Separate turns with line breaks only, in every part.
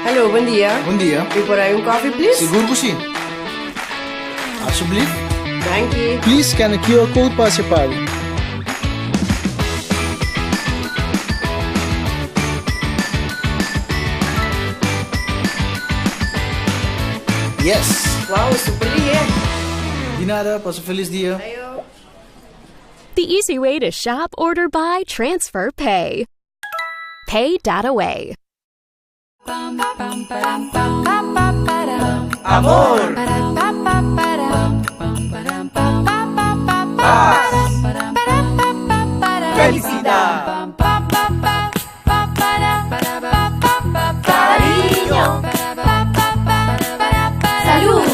Hallo, bon dia.
Bon dia.
Mi por hay un koffie, please?
Sigur ku si. Alsjeblieft.
Danki.
Please scan e QR code pa hasi e pago. Yes!
Wow, super lihé.
Di nada, pasa felis dia.
Ayo.
The easy way to shop, order, buy, transfer, pay. Pay.away.
Amor. Paz. Felicidad.
Cariño. Salud.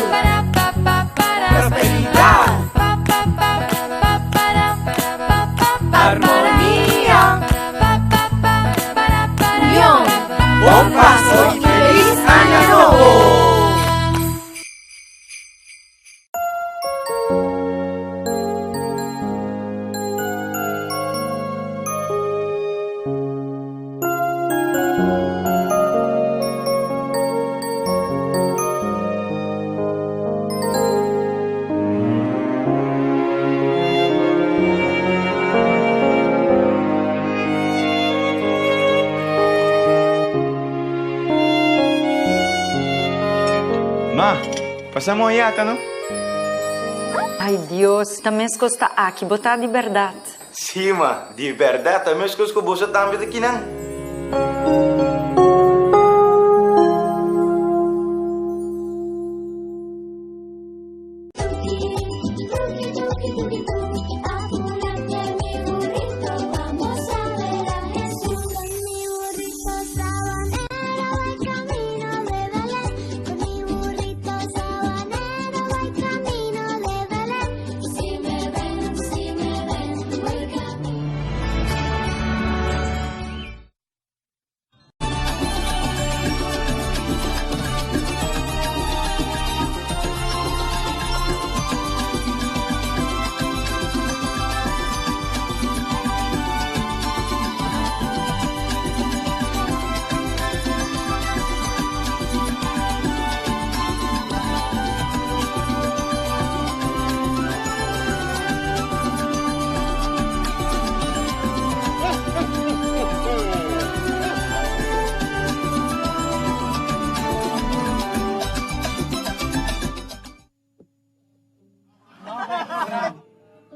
Prosperidad. Armonía.
Unión.
Bon Pasco y feliz Año Nobo! Ma, pasamos ayata, no?
Ay Dios, ta mescos ta aki bo ta di berdad.
Sí, ma, di berdad ta mescos cu boso tambe ta kinan.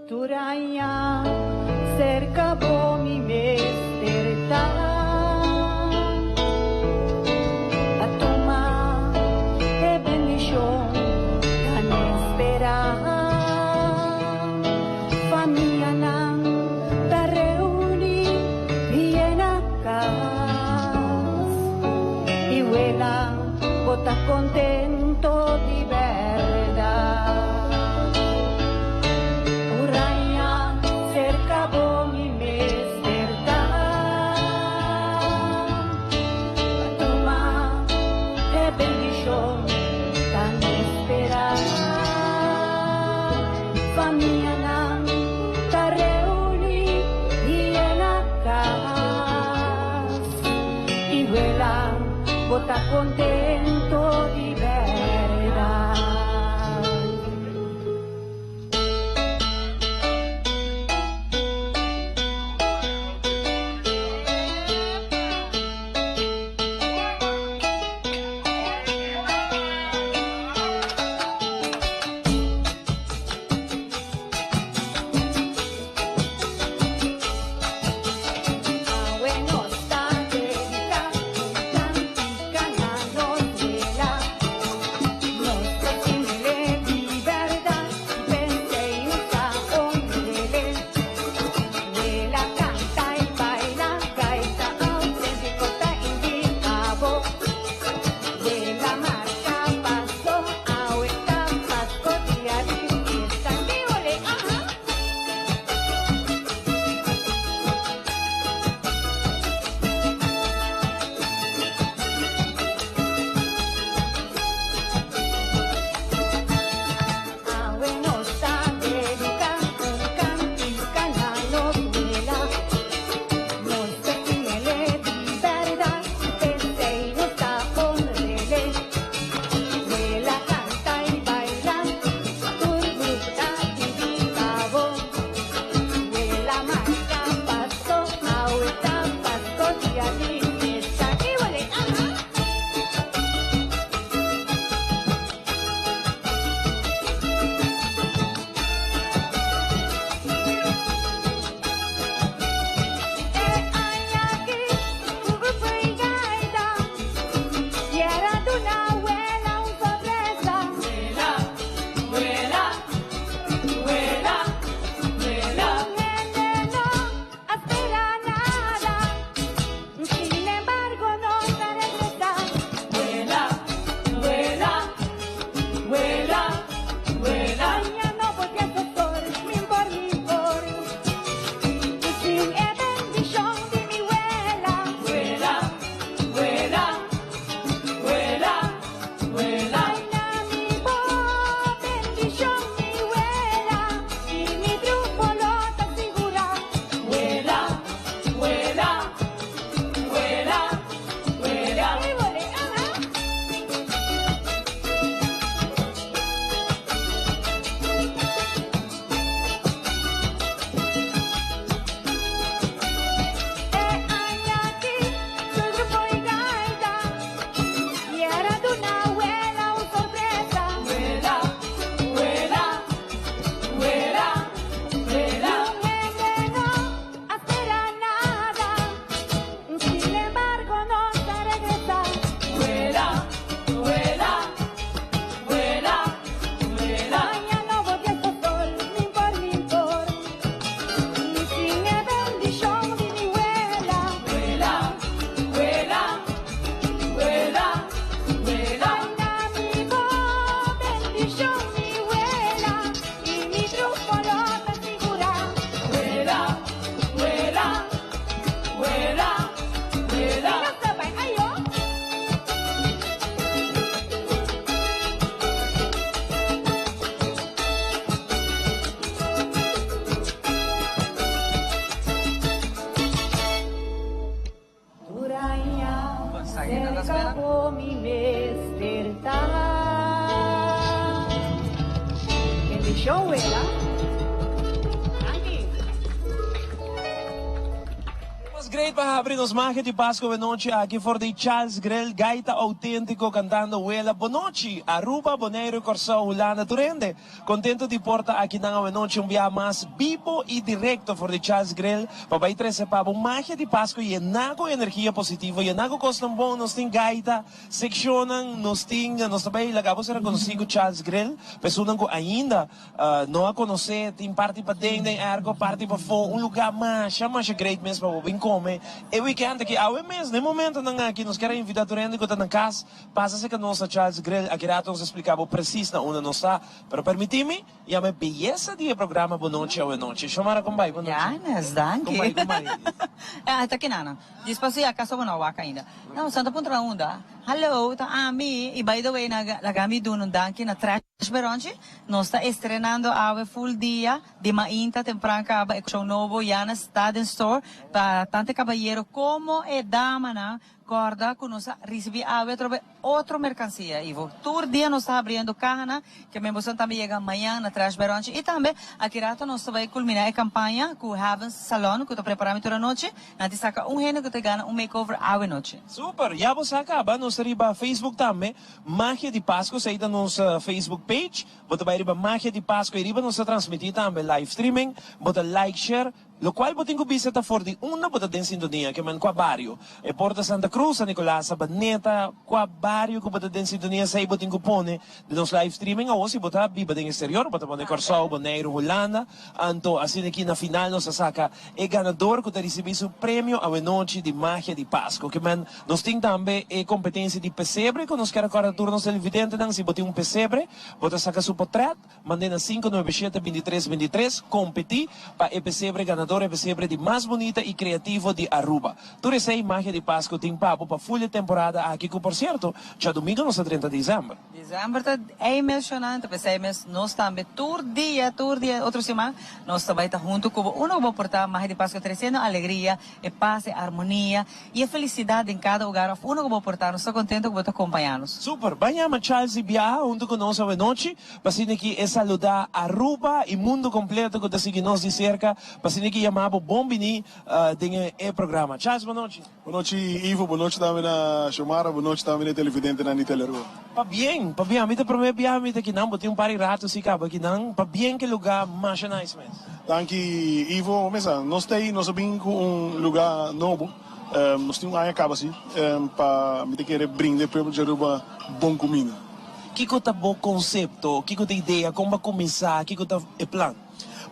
Tur aña serka bo mi mester ta Pa tuma e bendishon tan esperá Famianan ta reuní i yena kas I wela bo ta kontento di bèrdat. Tur aña serka bo mi mester ta pa tuma e bendishon tan esperá. Famianan ta reuní i yena kas i wela bo ta kontento di bèrdat. Awe nos ta dediká un kantika na nos. Serka bo mi mester ta. Bendishon wela. Danki.
Was great pa habri nos magia di Pasco Bonochi aki for di Charles Grill, gaita autentico cantando Wela Bonochi, Aruba, Bonaire, Corsou, Hulanda, tur hende contento di por ta aki nan awenochi un bia mas bibo y directo for di Charles Grill pa bay trece pa bo magia di Pasco yena cu energia positivo, yena cu cosnan bon, nos tin gaita, seccionnan, nos tin, nos ta bay laga bo ser conoci cu Charles Grill, pa esunnan cu ainda No a konosé, tin parti paden den airco, parti pafó, un lugá masha masha great mes pa bo bin kome e weekend aki. Awe mes, na e momentonan aki, nos kier a invitá tur hende ku ta na kas, pasa serka nos na Charles Grill. Aki rato nos a splika bo presis na unda nos ta. Pero permití mi yama e beyesa di e programa Bo Nochi Awe Nochi. Shomara, kon bai? Bo nochi.
Janes, danki.
Kon bai, kon bai?
Ta kinana. Dispas di akaso bo no a wak ainda. No, Santa puntra unda. Hallo, ta ami. Y by the way, laga mi duna un danki na Trash Beronchi. Nos ta estrenando awe full dia, di mainta tempran caba e show nobo Janes ta den store pa tanto e cabayero como e damanan. Corda cu nos a ricibi awe atrobe otro mercancia, Ivo. Tur dia nos ta habriendo cahanan, ke men boso tambe yega mañan na Trash Beronchi. Y tambe aki rato nos ta bay culmina e campaña cu Heavens Salon cu ta prepara mi tur anochi. Nan tin saca un hende cu ta gana un makeover awe nochi.
Super! Ya bo sa caba, nos ta riba Facebook tambe, Magia di Pasco, esey ta nos Facebook page. Bo ta bay riba Magia di Pasco y riba nos ta transmiti tambe live streaming. Bo ta like, share. Locual bo tin cu bisa ta for di unda bo ta den sintonia, ke men cua bario. E por ta Santa Cruz, San Nicolas, Sabaneta, cua bario cu bo ta den sintonia esey bo tin cu pone den nos live streaming. Awor si bo ta biba den exterior bo ta pone Corsou, Boneiru, Hulanda. Anto asina aki na final nos a saca e ganador cu ta ricibi su premio awenochi di Magia di Pasco. Ke men nos tin tambe e competencia di pesebre cu nos kier a corda tur nos televidentenan si bo tin un pesebre bo ta saca su potret. Mand'é na 597 23 23 Competí pa e pesebre ganador e pesebre di mas bunita y creativo di Aruba. Tur esey Magia di Pasco tin pa bo pa full e temporada aki cu por cierto djadomingo nos ta 30 december.
December ta emocionante, p'esey mes nos tambe tur dia, tur dia otro siman nos ta bay ta hunto cu bo unda cu bo por ta Magia di Pasco treciendo alegria, e paz, e armonia y e felicidad den cada hogar of unda cu bo por ta. Nos ta contento cu bo ta acompaña nos.
Super! Bay yama Charles di biaha hunto cu nos awenochi. Pa asina ki e saluda Aruba y mundo completo cu ta sigui nos di cerca, pa asina ki yama bo bon bini den e programa. Charles, bon nochi.
Bon nochi Ivo, bon nochi tambe na Xiomara, bon nochi tambe na e televidentenan di Telearuba.
Pabien, pabien, ami ta prome biaha mi ta kinan, bo tin un par di rato si caba kinan, pabien ke lugar masha nice mes.
Danki Ivo, mesa nos ta ey, nos a bin cu un lugar nobo, nos tin un aña caba si, pa mi ta kere brinda e pueblo di Aruba bon cuminda.
Kiko ta bo konsepto? Kiko ta idea? Kon bo a kuminsá? Kiko ta e plan?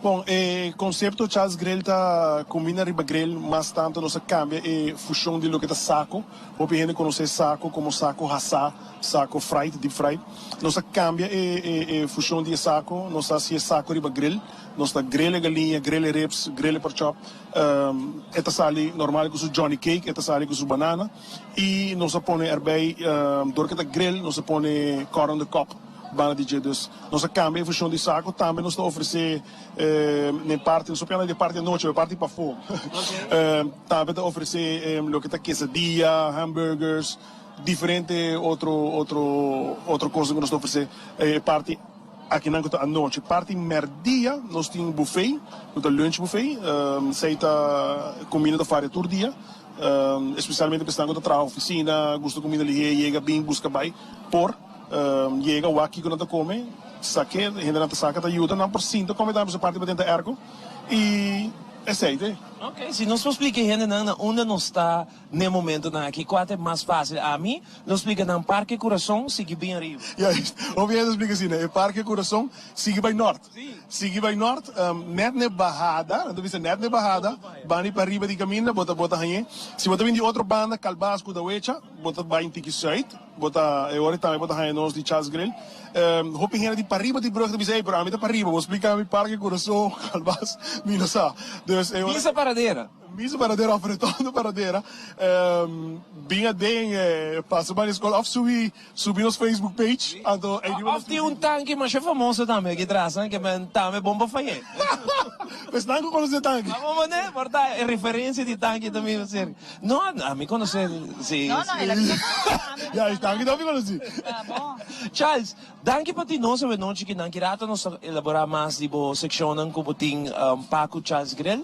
Bon, e konsepto Charles Grill ta kuminda riba grill, mas tantu nos a kambia e fushon di loke ta sako. Hopi hende konosé sako komo sako hasá, sako fried, deep fried. Nos a kambia e e fushon di e sako, nos ta hasi e sako riba grill. Nos ta grill e galiña, grill e ribs, grill e porkchop. E ta sali normal ku su johnny cake, e ta sali ku su banana. Y nos a pone erbij, dor ke ta grill, nos a pone corn on the cob banda di dje. Dus nos a cambia e funcion di saco. Tambe nos ta ofrece den parti, nos ta pianda den parti anochi, pero parti pafó. Tambe ta ofrece loke ta quesadilla, hamburgers, diferente otro, otro, otro cosnan cu nos ta ofrece e parti akinan cu ta anochi. Parti merdia nos tin buffet, cu ta lunch buffet. Esey ta cuminda ta varia tur dia. Especialmente pa esnan cu ta traha oficina, gusta comida lihe, yega bin busca bay por yega wak kico nan ta come, sake, hendenan ta saca ta yuda nan por sinta come tambe su parti pa den ta airco y esey te.
Ok, si nos por splica e hendenan na unda nos ta n'e momentonan aki, cua ta e mas facil? Ami lo splica nan Parke Curason sigui bin ariba.
Juist, hopi hende ta splica asina, e Parke Curason sigui bay nort. Sigui bai nort, net n'e bahada, nan ta bisa net n'e bahada, bani pa riba di kaminda, bo ta bo ta hañ'é. Si bo ta bin di otro banda, Kalbas ku Dawecha, bo ta bai un tiki sùit, bo ta, e ora tambe bo ta haña nos di Charles Grill. Hopi hende di pariba di brug ta bisa, ey, pero ami ta pariba, bo splika mi Parke Kurason, Kalbas, mi no sa. Dus e ora.
Bisa paradera.
Miso paradera of Retorno Paradera, bin aden pasa banda di skol of subi subi nos Facebook page anto ei riba nos.
Of tin un tanki masha famoso tambe aki tras ke men tambe bon pa fay'é.
Pues nan ku konosé tanki.
Abo manera por ta e referencia di tanki ta mismo cerca. No, ami konosé si.
No, no, el a bisa ku ami.
Ya, e tanki tambe konosí.
Ta bon.
Charles, Danki pa tin nos awe nochi ki nan ki rato nos ta elabora mas di bo seccionnan cu bo tin pa cu Charles Grill.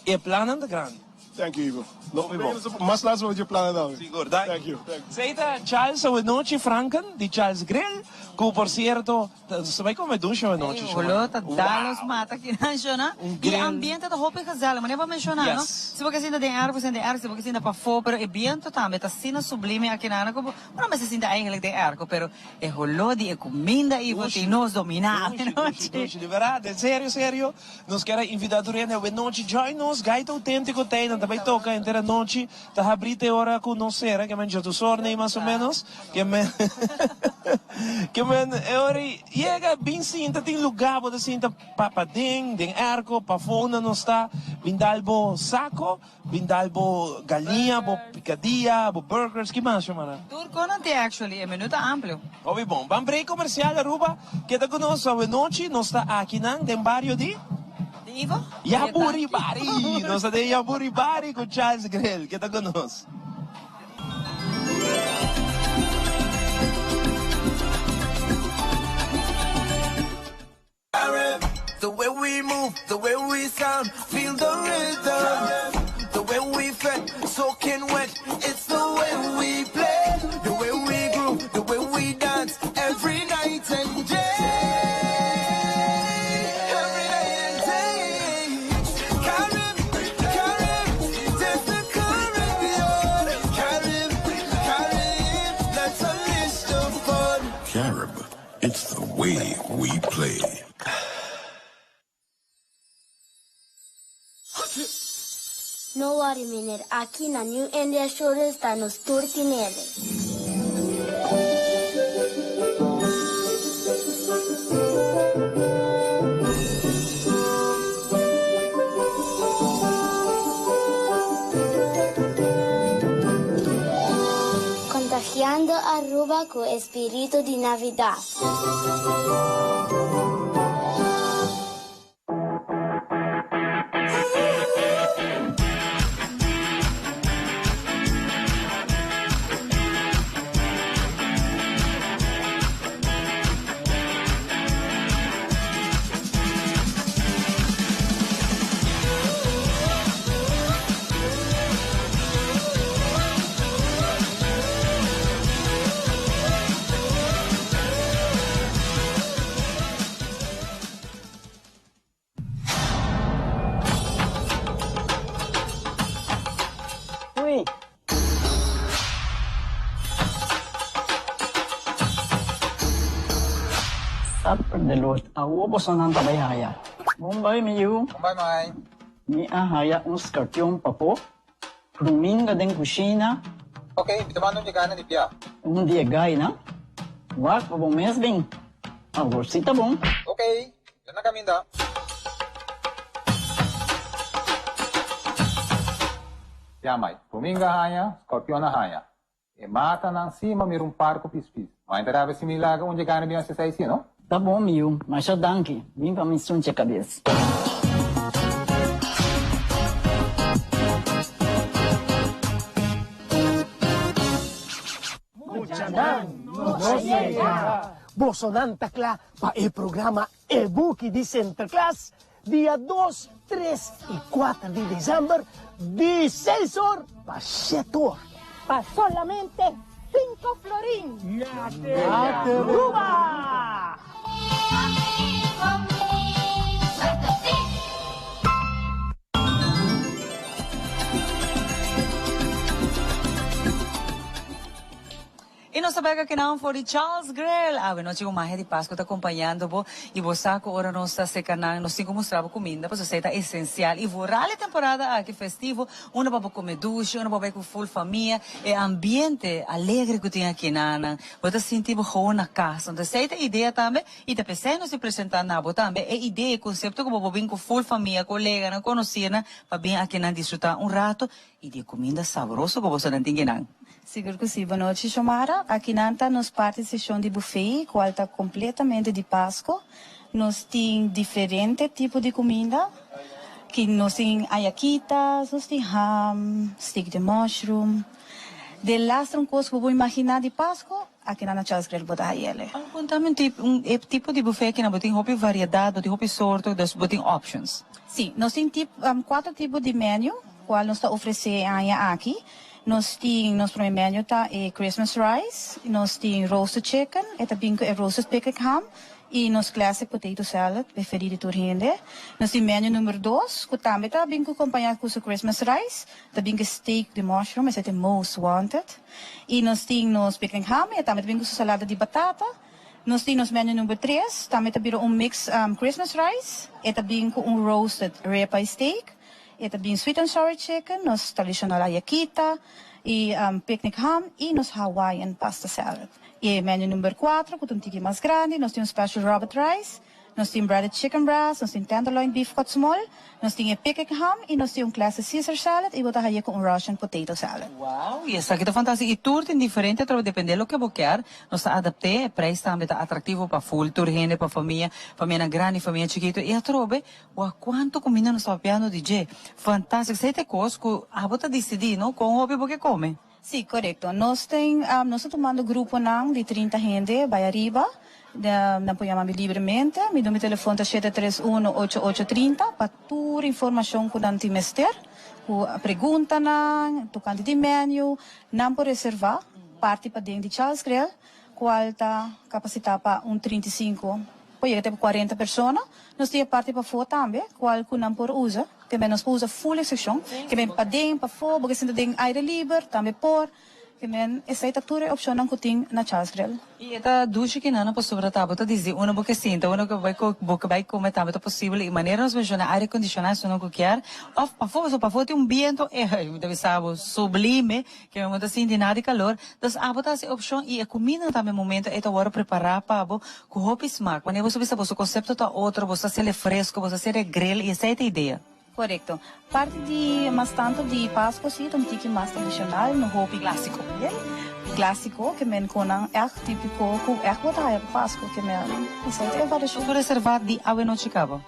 E plannan ta grandi.
Thank you Ivo.
Hopi bon.
Mas laat bo dje plannan awe.
Sigur, danki.
Thank you.
Esey ta Charles awe nochi Franken di Charles Grill cu por cierto ta bay come dushi awe nochi.
Ey holo ta dalos mata kinan shona.
Un
Y
grill.
ambiente ta hopi gezellig. Manera bo menciona no.
Yes.
Si bo ke sinta den airco bo sinta den airco si bo ke sinta pafo pero e biento tambe ta asina sublime akinan cu bo Bo no mester sinti eigenlijk den airco, pero e holó di e cuminda y bo tin nos dominá
Dushi, dushi, dushi, di berdad, en serio, serio, nos kier a invita tur hende awe nochi join nos, Gaita Autentico t'ey, nan ta bay toca henter anochi, ta habri te ora cu nos cera, ke men djadusorney mas o menos, ke men, ke men e ora ey yega, bin sinta, tin lugar bo ta sinta pa paden, den airco, pafó unda nos ta, bin dal bo saco. Bin dal bo galiña, bo picadia, bo burgers, ki mas Xiomara?
Tur con nan tin actually, e menu ta amplio.
Hopi bon. Ban break comercial Aruba, keda cu nos awe nochi, nos ta akinan den bario di?
Di Ivo?
Yaburibari! Nos ta den Yaburibari cu Charles Grill, keda cu nos.
The way we move, the way we sound, feel the rhythm. The way we fret, soaking wet, it's the way we play. The way we groove, the way we dance, every night and day. Every night and day. Carib, Carib, taste the Caribbean. Carib, Carib, let's unleash the fun.
Carib, it's the way we play.
No worry meneer, aki na New India Assurance ta nos tur tinele. Contagiando Aruba cu e spirito di Navidad.
Saperdeloot, awor bosonan ta bai haya. Bon bai, mi yu.
Bon bai, mai.
Mi a haya un skarpion papo. Ruminga den kushina.
Ok, mi ta manda un di gaina di bia.
Un di e gaina? Wak pa bo mes bin. Awor si ta bon.
Ok, ya na kaminda. Ya mai, ruminga haña, scorpion a haña. E matanan si ma mira un par ku pispis. Mai ta rabia si mi laga un di e gaina bin hasi esei si, no?
Ta bon mi yu, masha danki. Bin pa mi sunchi e kabes.
Muchanan, nos yega! Bosonan ta kla pa e programa E Buki di Sinterklaas dia dos, tres i kuater di desèmber di seis or pa shete or.
Pa solamente sinku florin.
Aruba!
Y nos ta bek akinan for di Charles Grill. Awe nochi cu magia di Pascu ta acompañando bo y bo sa cu ora nos ta seca nan nos tin cu mustra bo cuminda pasobra esey ta esencial y vooral e temporada aki festivo unda pa bo come dushi, unda pa bo bay cu full famia, e ambiente alegre cu tin akinan bo ta sinti bo gewoon na cas. Entonces esey ta e idea tambe y ta pesey nos tin presenta na bo tambe e idea e concepto cu bo por bin cu full famia, coleganan, conocirnan pa bin akinan disfruta un rato Y di e cuminda sabroso cu bosonan tin kinan.
Sigur cu si. Bonochi Shomara. Akinan ta nos parti seccion di buffet cual ta completamente di Pasco. Nos tin diferente tipo di cuminda. Ki nos tin ayaquitas, nos tin ham, steak de mushroom. De laster un cos cu bo imagina di Pasco, akinan na Charles Grill bo ta hayele.
Contame un tip, un e tipo di buffet akinan bo tin hopi variedad, bo tin hopi sorto, dus bo tin options.
Si, nos tin tip, cuatro tipo di menu. Cual nos ta ofrece e aña aki. Nos tin, nos prome menu ta e Christmas rice, nos tin roasted chicken, e ta bin cu e roasted picnic ham y nos classic potato salad preferi di tur hende. Nos tin menu number dos cu tambe ta bin cu compaña cu su Christmas rice, ta bin cu steak di mushroom, esey ta e most wanted. Y nos tin nos picnic ham, e tambe ta bin cu su salada di batata. Nos tin nos menu number tres, tambe ta bira un mix Christmas rice, e ta bin cu un roasted ribeye steak. E ta bin sweet and sour chicken, nos tradicional ayakita y picnic ham y nos Hawaiian pasta salad. Y e menu number cuatro cu ta un tiki mas grandi, nos tin un special robot rice, nos tin breaded chicken breast, nos tin tenderloin beef cut small, nos tin e picnic ham y nos tin un classic Caesar salad y bo ta haye cu un Russian potato salad.
Wow, y esaki ta fantastico y tur tin diferente atrobe depende loke bo kier. Nos ta adapt'é, e prijs tambe ta atractivo pa full tur hende, pa famia, famianan grandi, famia chikito y atrobe Wak kuantu kuminda nos ta papiando di dje. Fantástiko. Esei ta e kos ku abo ta disidí, no? Kon hopi bo ke kome.
Sí, korekto. Nos tin, nos ta tumando gruponan di 30 hende bai ariba. Nan por yama mi libremente. Mi number di telefon ta shete tres uno ocho ocho 30 pa tur informashon ku nan tin mester, ku preguntanan tokante di menu. Nan por reservá parti paden di Charles Grill, kual ta kapasitá pa un 35 Por yega te 40 persona. Nos tin e parti pafó tambe, cual cu nan por usa. Te men nos por usa full e seccion. Ke men paden, pafó, bo ke sinta den aire liber, tambe por. Ke men esey ta tur e opcionnan cu tin na Charles Grill.
Y e ta dushi ki nan a pasobra ta bo ta disi uno bo ke sinta, uno ke bai bo ke bai come tambe ta posibel y manera nos menciona aire condiciona esun cu kier of pafó pasobra pafó tin un biento eh mi ta bisa bo sublime Ke mi ta sinti nada di kalor. Dus abo ta hasi opshon i e kuminda tambe momento ei ta wòrdu prepará pa bo ku hopi smak. Wanneer boso bisa boso konsepto ta otro, boso ta hasiel e fresko, boso ta hasiel e grill i esei ta idea.
Korekto. Parti di mas tantu di Pasko si ta un tiki mas tradishonal, no hopi
Klásiko.
Klásiko, ke men konan ègt típiko ku ègt bo ta haya pa Pasko, ke men esei ta e variashon.
Boso reservá di awenochi kaba?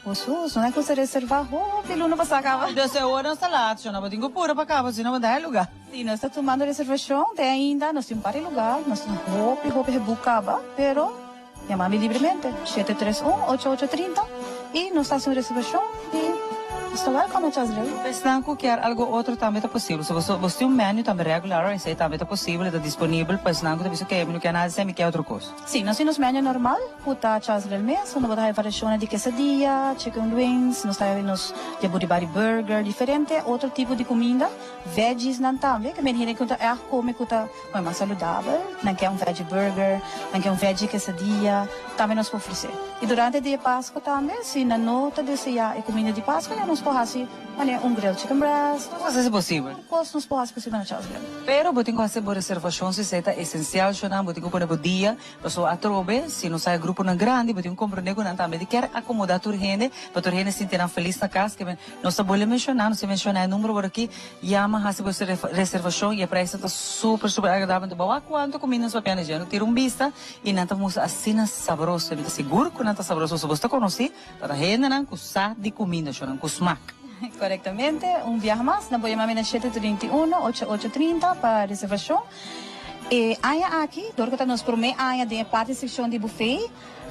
Osus, no ta cosa reserva hopi luna pasa caba.
Desde awor nos ta laat, shona, bo tin cu pura pa caba, si no bo ta hay lugar.
Si, nos ta tumando reservacion, te ainda nos tin un par di lugar, nos tin hopi, hopi geboek caba, pero yama mi libremente, 731 8830, y nos ta haci un reservacion y nos ta welcome na Chasrey.
Esnan cu kier algo otro tambe ta posibel. So boso tin un menu tambe regular, esey tambe ta posibel, e ta disponibel pa esnan cu ta bisa, ok, mi no kier nada di esey, mi kier otro cos.
Si, nos tin nos menu normal cu ta Charles Grill mes, unda bo ta haya variacionnan di quesadilla, chicken wings, nos ta haya nos Yaburi Bari burger, diferente otro tipo di cuminda, veggies nan tambe, ke men hende cu ta echt come cu ta bueno mas saludabel, nan ke un veggie burger, nan ke un veggie quesadilla, tambe nos por ofrece. Y durante di e Pasco tambe, si nan no ta desea e cuminda di Pasco, ya nos por haci manera un grilled chicken breast.
Nos haci posibel.
Cos nos por haci posibel na Charles Grill.
Pero bo tin ku hasi bo reservashon si esei ta esensial shonnan, bo tin ku pone bo dia, pasobra atrobe si nos haya gruponan grandi bo tin ku komprende ku nan tambe di kier akomoda tur hende pa tur hende sinti nan felis na kas. Ke men nos ta bolbe menshoná, nos ta menshoná e numero por aki, yama hasi bo reservashon i e preisnan ta super super agradabel. Anto bo wak kuantu kuminda nos papia na dje, no tira un bista i nan ta mustra asina sabroso. Mi ta sigur ku nan ta sabroso pasobra bo ta konosí pa ta hendenan ku sa di kuminda shonnan, ku smak.
Korektamente, un biaha mas, nan por yama mi na 731 8830 pa reservashon. E aña aki, dor ku ta nos promé aña den e parti sekshon di bufé,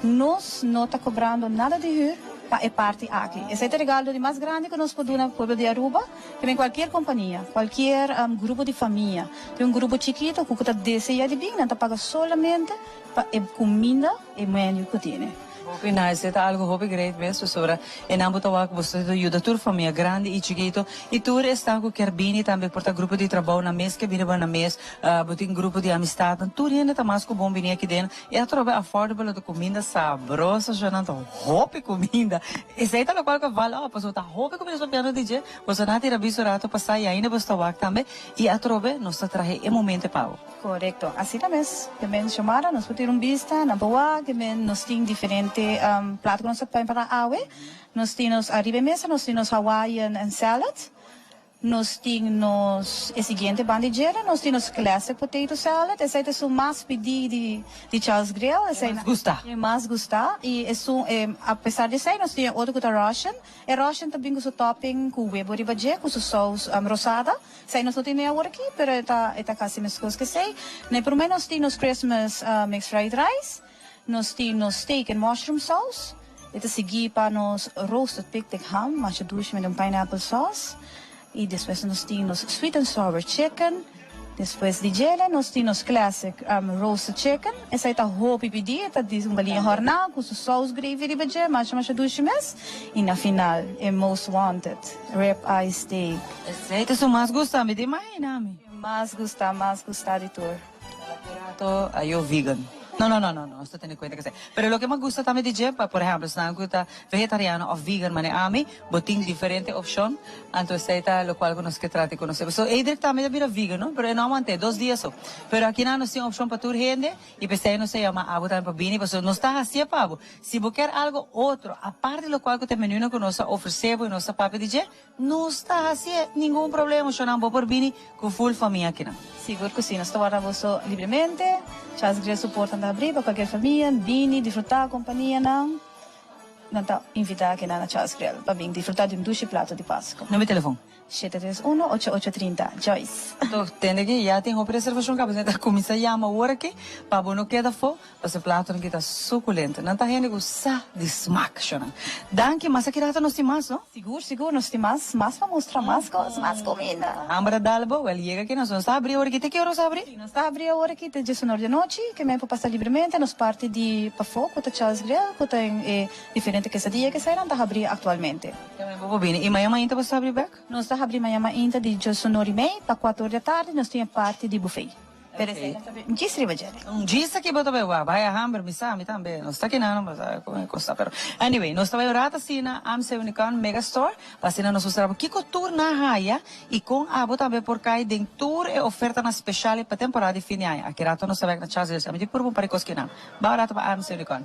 nos no ta kobrando nada di hür pa e parti aki. Esei ta e regalo di mas grandi ku nos por duna pueblo di Aruba, también kualkier kompania, kualkier grupo di famia. Tin un grupo chikito ku ku ta desea di bin, nan ta paga solamente pa e kuminda, e menu ku tene.
Hopi nice, e ta algo hopi great mes pasobra e nan bo ta wak bo ta yuda tur famia grandi y chikito y tur esnan cu kier bini tambe por ta grupo di trabou nan mes ke bini bo nan mes bo tin grupo di amistadnan tur hende ta mas cu bon bini aki den y atrobe affordable lo ta cuminda sabroso sho nan ta hopi cuminda esey ta locual cu val op pasobra ta hopi cuminda so piano di dje boso nan a tira biso rato pasa y ainda boso ta wak tambe y atrobe nos ta trahe e momento pa bo.
Korekto. Asina mes, ke men Xiomara, nos por tira un bista na boa, ke men nos tin diferente plato ku nos ta prepara awe. Nos tin nos ariba e mesa nos tin nos Hawaiian and salad, nos tin nos e siguiente banda di djere nos tin nos classic potato salad, esei ta esun mas pidi di di Charles Grill, esei
mas gusta.
E mas gusta y esun apesar di esei nos tin e otro ku ta Russian. E Russian ta bin ku su topping ku webo riba dje ku su sous rosada. Esei nos no tin den awor aki, pero e ta e ta kasi meskos ku esei. Na e promé nos tin nos Christmas mixed fried rice, nos tin nos steak and mushroom sauce, e ta sigui pa nos roasted picnic ham masha dushi met un pineapple sauce, y despues nos tin nos sweet and sour chicken. Despues di djele nos tin nos classic roasted chicken, esai ta hopi pidi, e ta di un baliña horná cu su saus gravy riba dje, masha masha dushi mes, y na final e most wanted, rib eye steak.
Esei ta su mas gusta, mi ta imagina mi.
E mas gusta, mas gusta di tur.
Rato ayo vegan. No, no, no, no, no, nos ta tene cuenta cu esei. Pero loke mas gusta tambe di dje, pa por ehemplo esnan cu ta vegetariano of vegan manera ami, Bo tin diferente opcion, anto esey ta locual cu nos ke trata di conoce. Pasobra Edric tambe ta bira vegan, no? Pero e no a mante, dos dia so. Pero aki nan nos tin opcion pa tur hende y p'esey nos ta yama abo tambe pa bini, pasobra nos ta hacié pa bo. Si bo kier algo otro, aparte di locual cu ta e menunan cu nos ta ofrece bo y nos ta papia di dje, nos ta hacié, ningun problema, shownan bo por bini cu full famia akinan.
Sigur cu si, nos ta warda boso libremente. Charles Grill su portanan ta habri pa cualkier famia, bini disfruta companianan. Nan ta invitá kinan na Charles Grill pa bin disfrutá di un dushi plato di Pasku.
Number di telefon.
731 8830. Joyce.
Anto tende ki ya tin hopi reservashon kaba ta kuminsá yama ora ki pa bo no keda afó pasobra e platonan ki ta sukulento. Nan ta hende ku sa di smak shownan. Danki mas aki rato nos tin mas no?
Sigur sigur nos tin mas mas pa mustra mas kos mas kuminda.
Hamber a dal bo? Wèl yega aki nos nos ta habri ora ki te ki ora nos habri?
Si nos ta habri awor aki te diesunor di anochi ke men por pasa libremente nos parti di pafó ku ta Charles Grill ku ta en e diferente kesadia ke eseinan ta habri aktualmente.
Ke men bo por bini. I mañan mainta bo sa habri bèk?
Nos ta habri mañan mainta di diesunor i mei pa kuator di atardi nos tin e parti di bufé. Pero esei nos ta bay un djis riba djele.
Un djis aki bo ta bay wak. Bay a hamber mi sa mi tambe. Nos ta kinan no sa con e cos ta pero anyway nos ta bay un rato asina AMC Unicorn Mega Store pa asina nos mustra bo kico tur nan haya y con abo tambe por cay den tur e ofertanan special pa temporada di fin di aña. Aki rato nos ta bek na Charles Wilson. Mi tin puru un par di cos kinan. Bay un rato pa AMC Unicorn.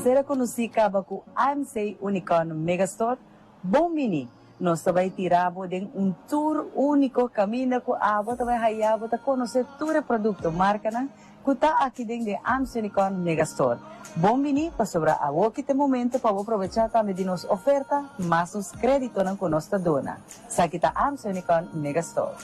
Sera konosí kaba ku AMC Unicorn Megastore, bon bini! Nos ta bai tira bo den un tour úniko kaminda ku abo ta bai haya bo ta konosé tur e produkto markanan ku ta aki den de AMC Unicorn Megastore. Bon bini pasobra awoki ta e momento pa bo probechá tambe di nos oferta mas nos kréditonan ku nos ta duna. Esaki ta AMC Unicorn Megastore.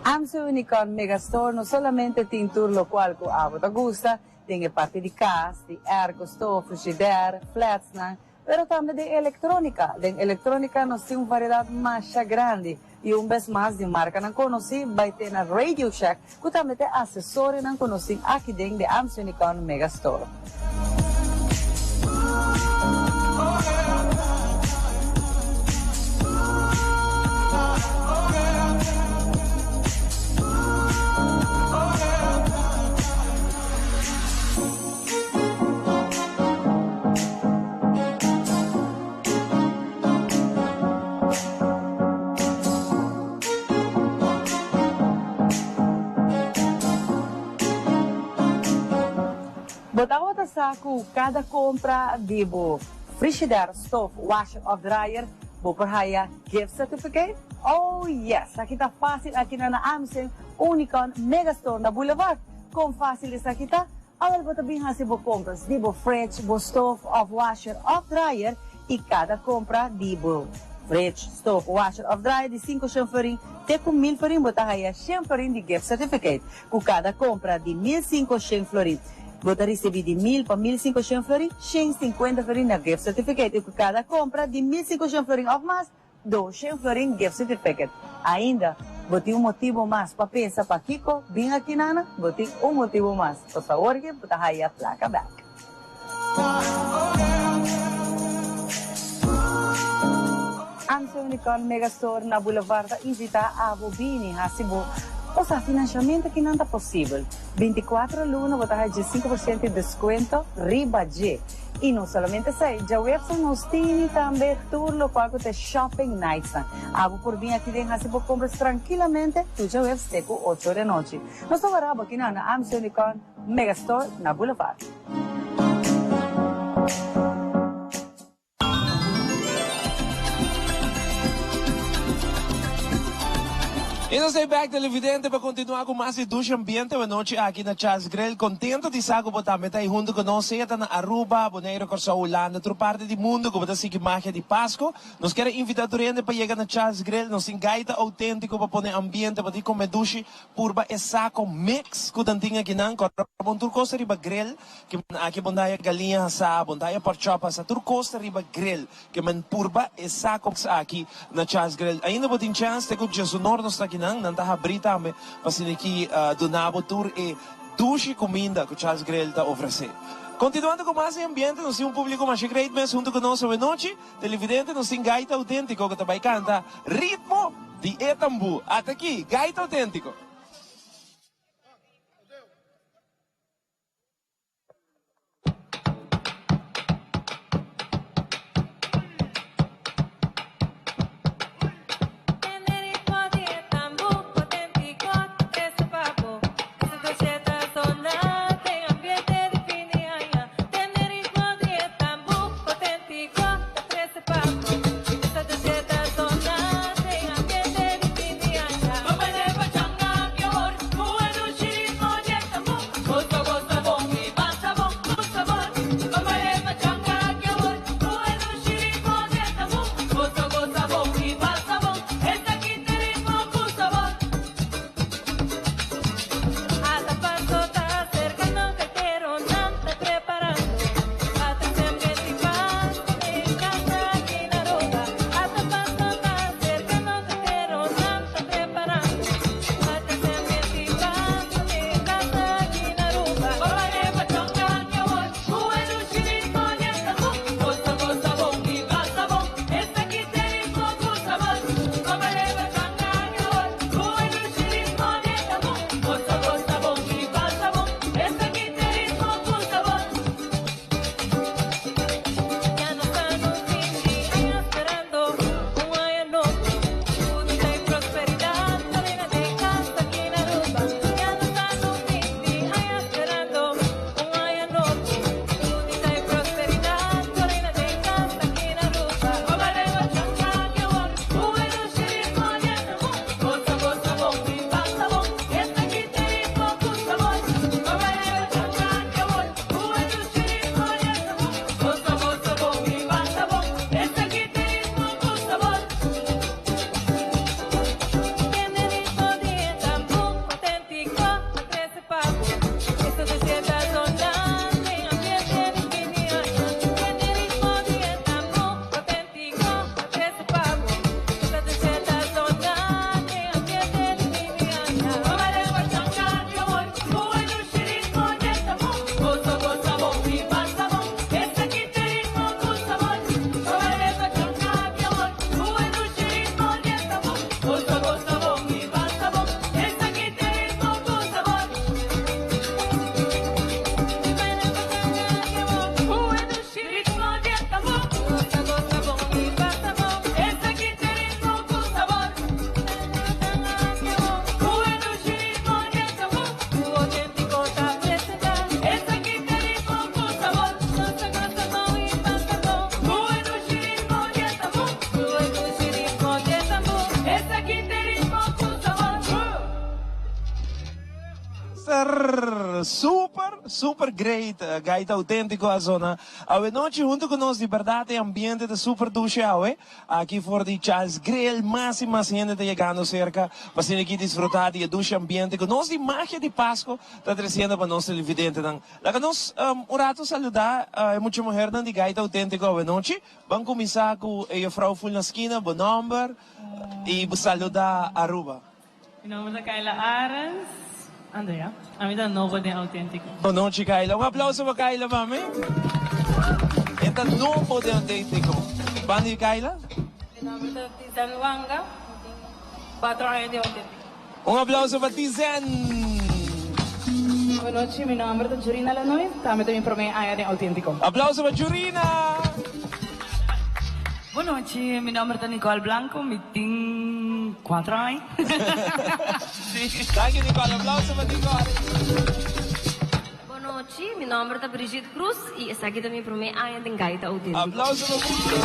AMSA Unicorn Megastore no solamente tin tur locual cu abo ta gusta den e parti di cas, di airco, stoof, frigidaire, fletsnan. Pero tambe den electronica. Den electronica nos tin un variedad masha grandi y un bes mas di marcanan conoci bay te na Radio Shack cu tambe t'e acesorionan cu nos tin aki den The Ams Unicorn Mega Store. Bo tabata sa ku kada kompra di bo frishider, stof, washer òf dryer bo por haya gift certificate? Oh yes! Aki ta fásil aki na na Amstel Unicorn Megastore na Boulevard. Kon fásil esaki ta? Awel bo ta bin hasi bo compras di bo fridge, bo stove of washer of dryer y cada compra di bo fridge, stove, washer of dryer di 500 florin te cu 1000 florin bo ta haya 100 florin di gift certificate. Cu cada compra di 1500 florin bo ta ricibi di 1000 pa 1500 florin 150 florin na gift certificate y cu cada compra di 1500 florin of mas 200 florin gift certificate. Ainda bo tin un motibo mas pa pensa pakiko bin aki nana? Bo tin un motibo mas, pasobra awor ke bo ta haya placa bek. Amstel Unicorn Megastore na Boulevard ta invita abo bini hasi bo osa financiamento kinan ta posibel. 24 luna bo ta haya 5% di descuento riba dje. Y no solamente esey, djaweps nos tini tambe tur locual cu ta e shopping nightsnan. Abo por bin aki den haci bo compras trankilamente tur djaweps te cu ocho ora di anochi. Nos ta wara abo akinan na AMC Unicorn Megastore na Boulevard.
Y nos ta back televidente pa continua cu mas di dushi ambiente awe nochi aki na Charles Grill. Contento di sa cu bo tambe ta ahi hunto cu nos, sea ta na Aruba, Bonaire, Corsou, Hulanda, tur parti di mundo cu bo ta sigui magia di Pasco. Nos kier a invita tur hende pa yega na Charles Grill. Nos tin gaita autentico pa pone ambiente, pa tin come dushi. Purba e saco mix cu nan tin akinan, corda bon tur cos ta riba grill. Ke men aki bon ta haya galiña hasá, bon ta haya pork chop hasá, tur cos ta riba grill. Ke men purba e saco aki na Charles Grill. Ainda bo tin chance te cu Djesonor nos ta akinan, nan ta habri tambe pa asina ki duna bo tur e dushi cuminda cu Charles Grill ta ofrece. Continuando cu mas e ambiente, nos tin un publico masha great mes hunto cu nos awenochi. Televidente, nos tin Gaita Autentico cu ta bay canta Ritmo di e Tambu. Ata aki, Gaita Autentico. Super, super great. Gaita Autentico a zona awe nochi hunto cu nos. Di berdad e ambiente ta super dushi awe. Aki for di Charles Grill mas y mas hende ta yegando cerca pa asina aki disfruta di e dushi ambiente cu nos di Magia di Pasco ta treciendo pa nos televidentenan. Laga nos un rato saluda e mucha muhernan di Gaita Autentico awe nochi. Ban cuminsa cu e juffrouw ful na skina, bo nomber y bo saluda Aruba.
Mi nomber ta Kayla Arends. Andrea. Ami ta nobo den Autentico.
Bon nochi Kayla. Un aplauso pa Kayla pa mi. E ta nobo den Autentico. Banda di Kayla.
Mi nomber ta Tizen Wanga. Mi tin cuatro aña den Autentico.
Un aplauso pa Tizen.
Bon nochi, mi nomber ta Jurina Lanoy. Tambe ta mi prome aña den Autentico.
Aplauso pa Jurina.
Bon nochi, mi nomber ta Nicole Blanco, mi tin cuatro aña.
Danki Nicole, aplauso pa Nicole.
Bon nochi, mi nomber ta Brigitte Cruz y esaki ta mi prome aña den Gaita Autentico.
Aplauso pa Brigitte.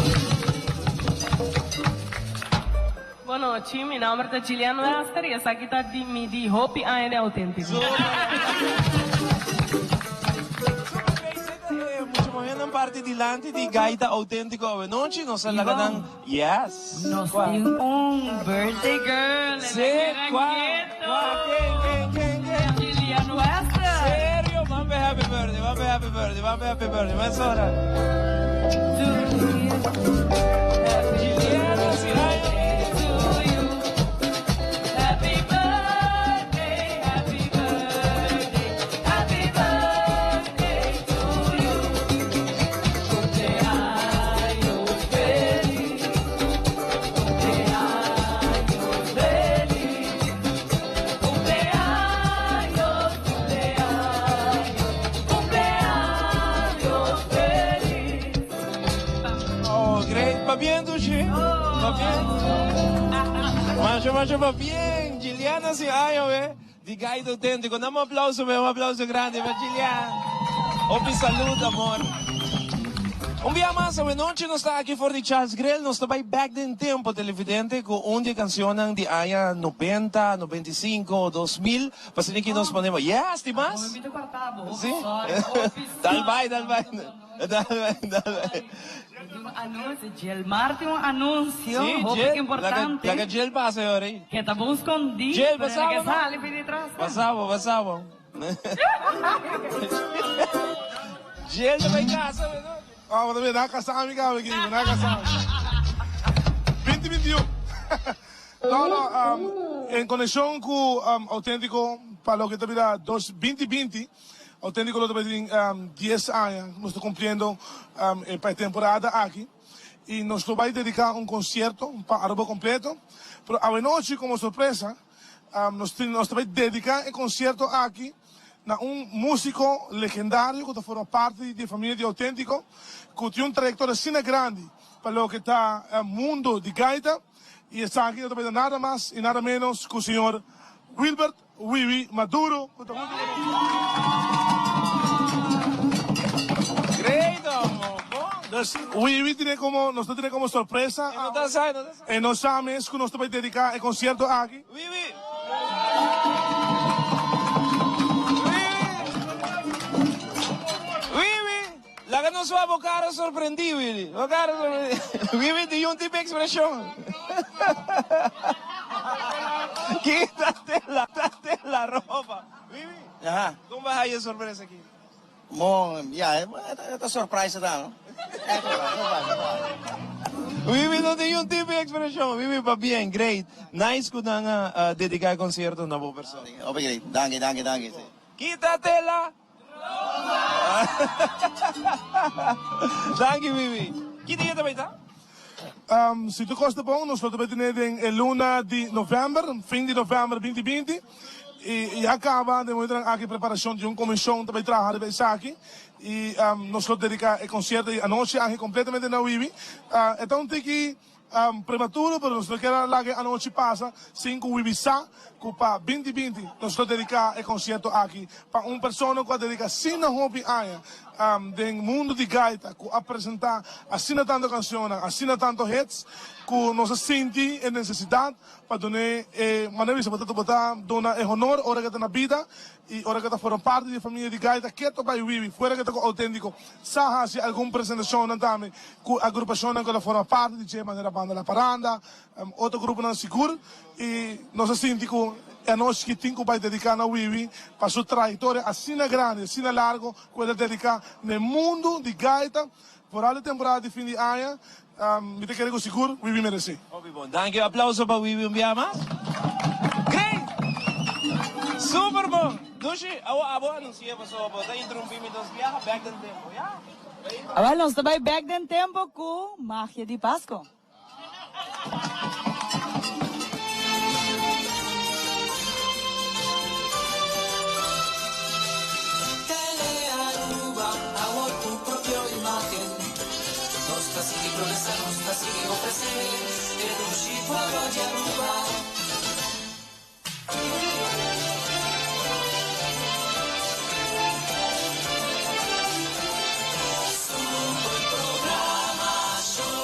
Bon nochi, mi nomber ta Gillian Wester y esaki ta di mi di hopi aña den Autentico.
Mucha muhernan parti dilanti di Gaita Autentico awe nochi, nos a laga nan, yes.
Nos tin un birthday girl en la
Cua? Cua? Ken, ken, ken, ken?
Gillian Wester.
Serio? Ban be happy birthday, ban be happy birthday, ban be happy birthday, mesora. Gillian hasi aña. Oh, great. Pabien, Dushi. Pabien. Masha, masha, pabien. Gillian hasi aña, we. Di Gaita Auténtico. Dame un aplauso, we. Un aplauso grandi pa Gillian. Hopi salud, amor. Un bia mas, awenochi nos ta aki for di Charles Grill. Nos ta bai back den tempo, televidente, cu un di e cancionnan di aña nobenta, 95, 2000. Pa asina ki nos ponemos. Yes, di mas? Si? Dal bai, dal bai. Dal bai, dal bai.
Un anuncio, Gilmar tin un anuncio
Si,
hopi
Gil,
importante.
laga, laga Gil pasa e ora ei.
Ke ta bon skondí,
Gil,
pero
pasa
el ke
bo, no?
sali pidi tras.
Pasa bo, pasa bo. Gil ta bai casa, bo no?
Ah, bo ta mira, nan a casa mi caba aki, nan a casa mi. 2021. No, no, en conexion cu Autentico pa loke ta bira dos 2020, Autentico lo ta bai tin dies aña, nos ta cumpliendo pa e temporada aki y nos lo bai dedica un concierto pa Aruba completo, pero awenochi como sorpresa nos tin nos ta bai dedica e concierto aki na un musico legendario cu ta forma parti di e familia di Autentico cu tin un trayectoria asina grandi pa loke ta mundo di gaita y esaki no ta bai ta nada mas y nada menos cu señor Wilbert Wiwi Maduro cu ta hunto cu nos.
Great homo, bon.
Dus Wiwi tine como, nos ta tine como sorpresa.
E no ta sa, e no ta sa.
E no sa mes cu nos ta bay dedica e concierto aki.
Wiwi! Wiwi! Wiwi! Laga nos wak bo cara sorprendí, Willy. Bo cara sorprendí. Wiwi di un tipo expresion. Quítate la, quítate la ropa. Wiwi,
Aha.
con bo a haya e sorpresa aki?
Bon, ya, e ta surprise ta, no?
Wiwi no tin un tipo expresion. Wiwi pabien, great. Nice cu nan a dedica e concierto na bo persona.
Hopi great. Danki, danki, danki.
Quítate la Danki Wiwi. Ki dia ta bai ta?
Si tur kos ta bon nos lo ta bai tene den e luna di november, fin di november binti binti. I ya kaba den momentonan aki preparashon di un komishon ta bai traha riba esaki i nos lo dedika e konsierto di anochi aki kompletamente na Wiwi. E ta un tiki Prematuro, pero nos no kier a laga e anochi pasa sin cu Wibi sa cu pa 2020 nos lo dedica e concierto aki pa un persona cu a dedica asina hopi aña. Den mundu di gaita ku a presentá asina tantu kanshonnan, asina tantu hits, ku nos a sinti e nesesidat pa dun'é e manera bisa bo ta bo ta duna e honor ora ke ta na bida i ora ke ta forma parti di e famia di gaita keto bai wiwi fuera ke ta ku Auténtiko sa hasi algun presentashonnan tambe ku agrupashonnan ku ta forma parti di dje manera Banda La Paranda, Otro gruponan sigur y nos a sinti cu e anochi ki tin cu bay dedica na Wiwi pa su trayectoria asina grandi, asina largo cu el a dedica na e mundo di gaita vooral e temporada di fin di aña. Mi ta kere cu sigur Wiwi merece.
Hopi bon. Danki. Un aplauso pa Wiwi un bia mas. Great! Super bon! Dushi, awo abo anuncia pasobra bo ta interumpi mi dos biaha bek den tempo, ya?
Awel nos ta bay bek den tempo cu Magia di Pasco.
Telearuba, awor tu propio imagen. Nos ta sigui progresa, nos ta sigui ofrece e dushi pueblo di Aruba. Super programacion.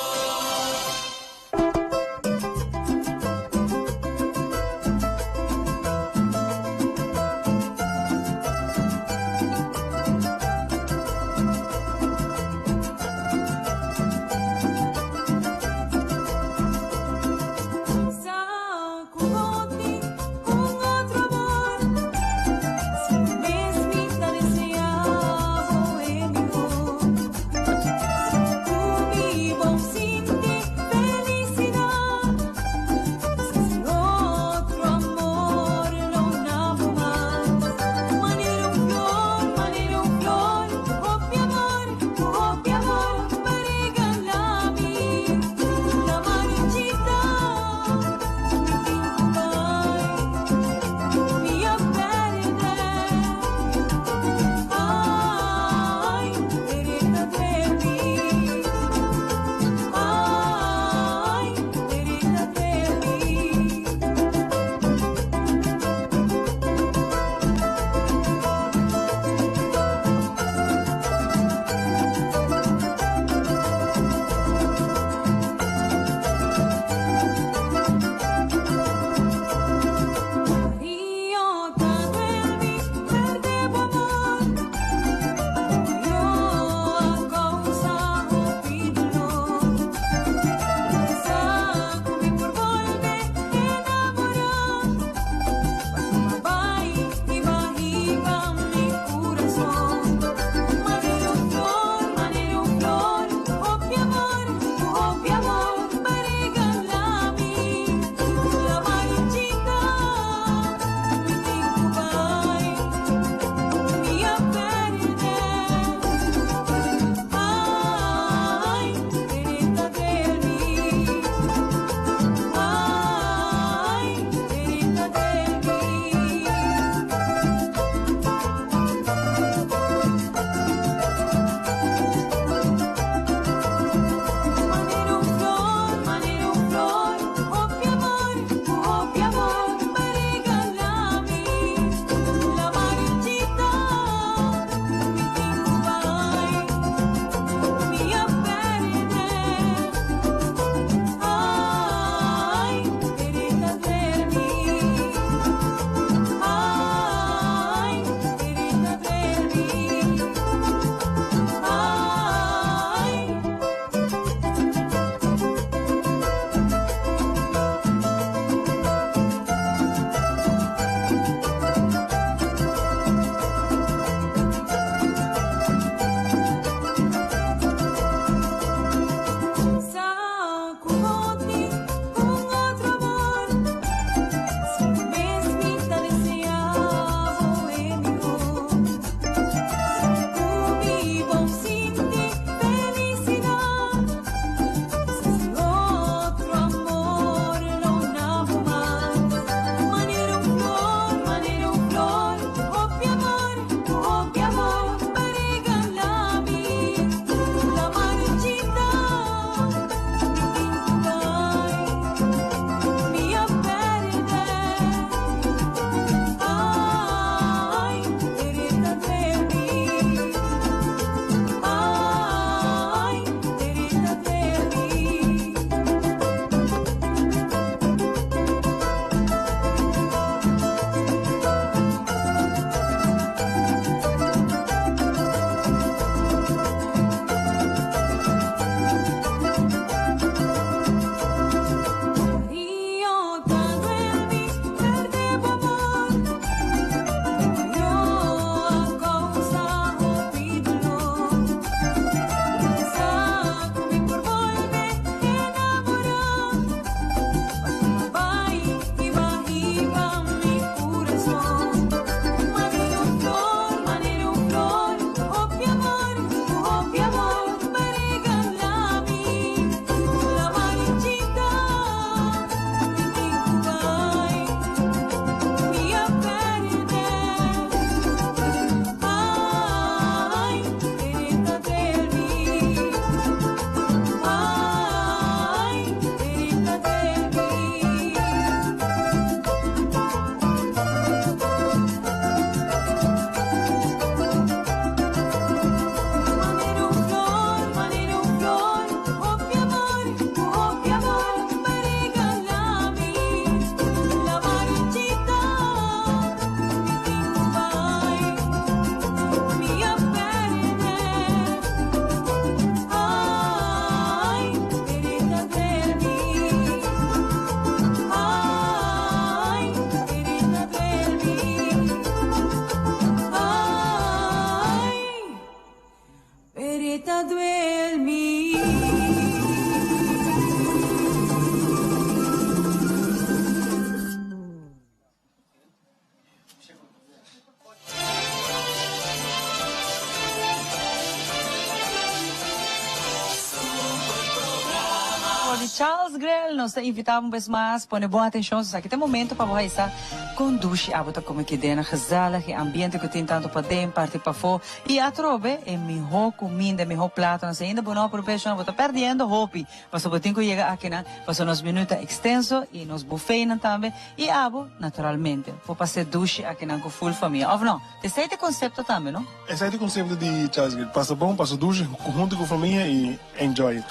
di Charles Grill. Nos ta invita bo un bes mas, pone bon atencion, so esaki ta e momento pa bo haisa con dushi abo ta come kidena gezellig, e ambiente cu tin tanto paden, parti pafo y atrobe e miho cuminda, e miho platonan. Si ainda bo no a probecho, bo ta perdiendo hopi, pasobra bo tin cu yega akinan, pasobra nos menu ta extenso y nos buffetnan tambe y abo, naturalmente, por pasa e dushi akinan cu full famia, of no? Esei ta e concepto tambe, no?
Esei ta e concepto di Charles Grill. Pasa bon, pasa dushi, hunto cu famia y enjoy it.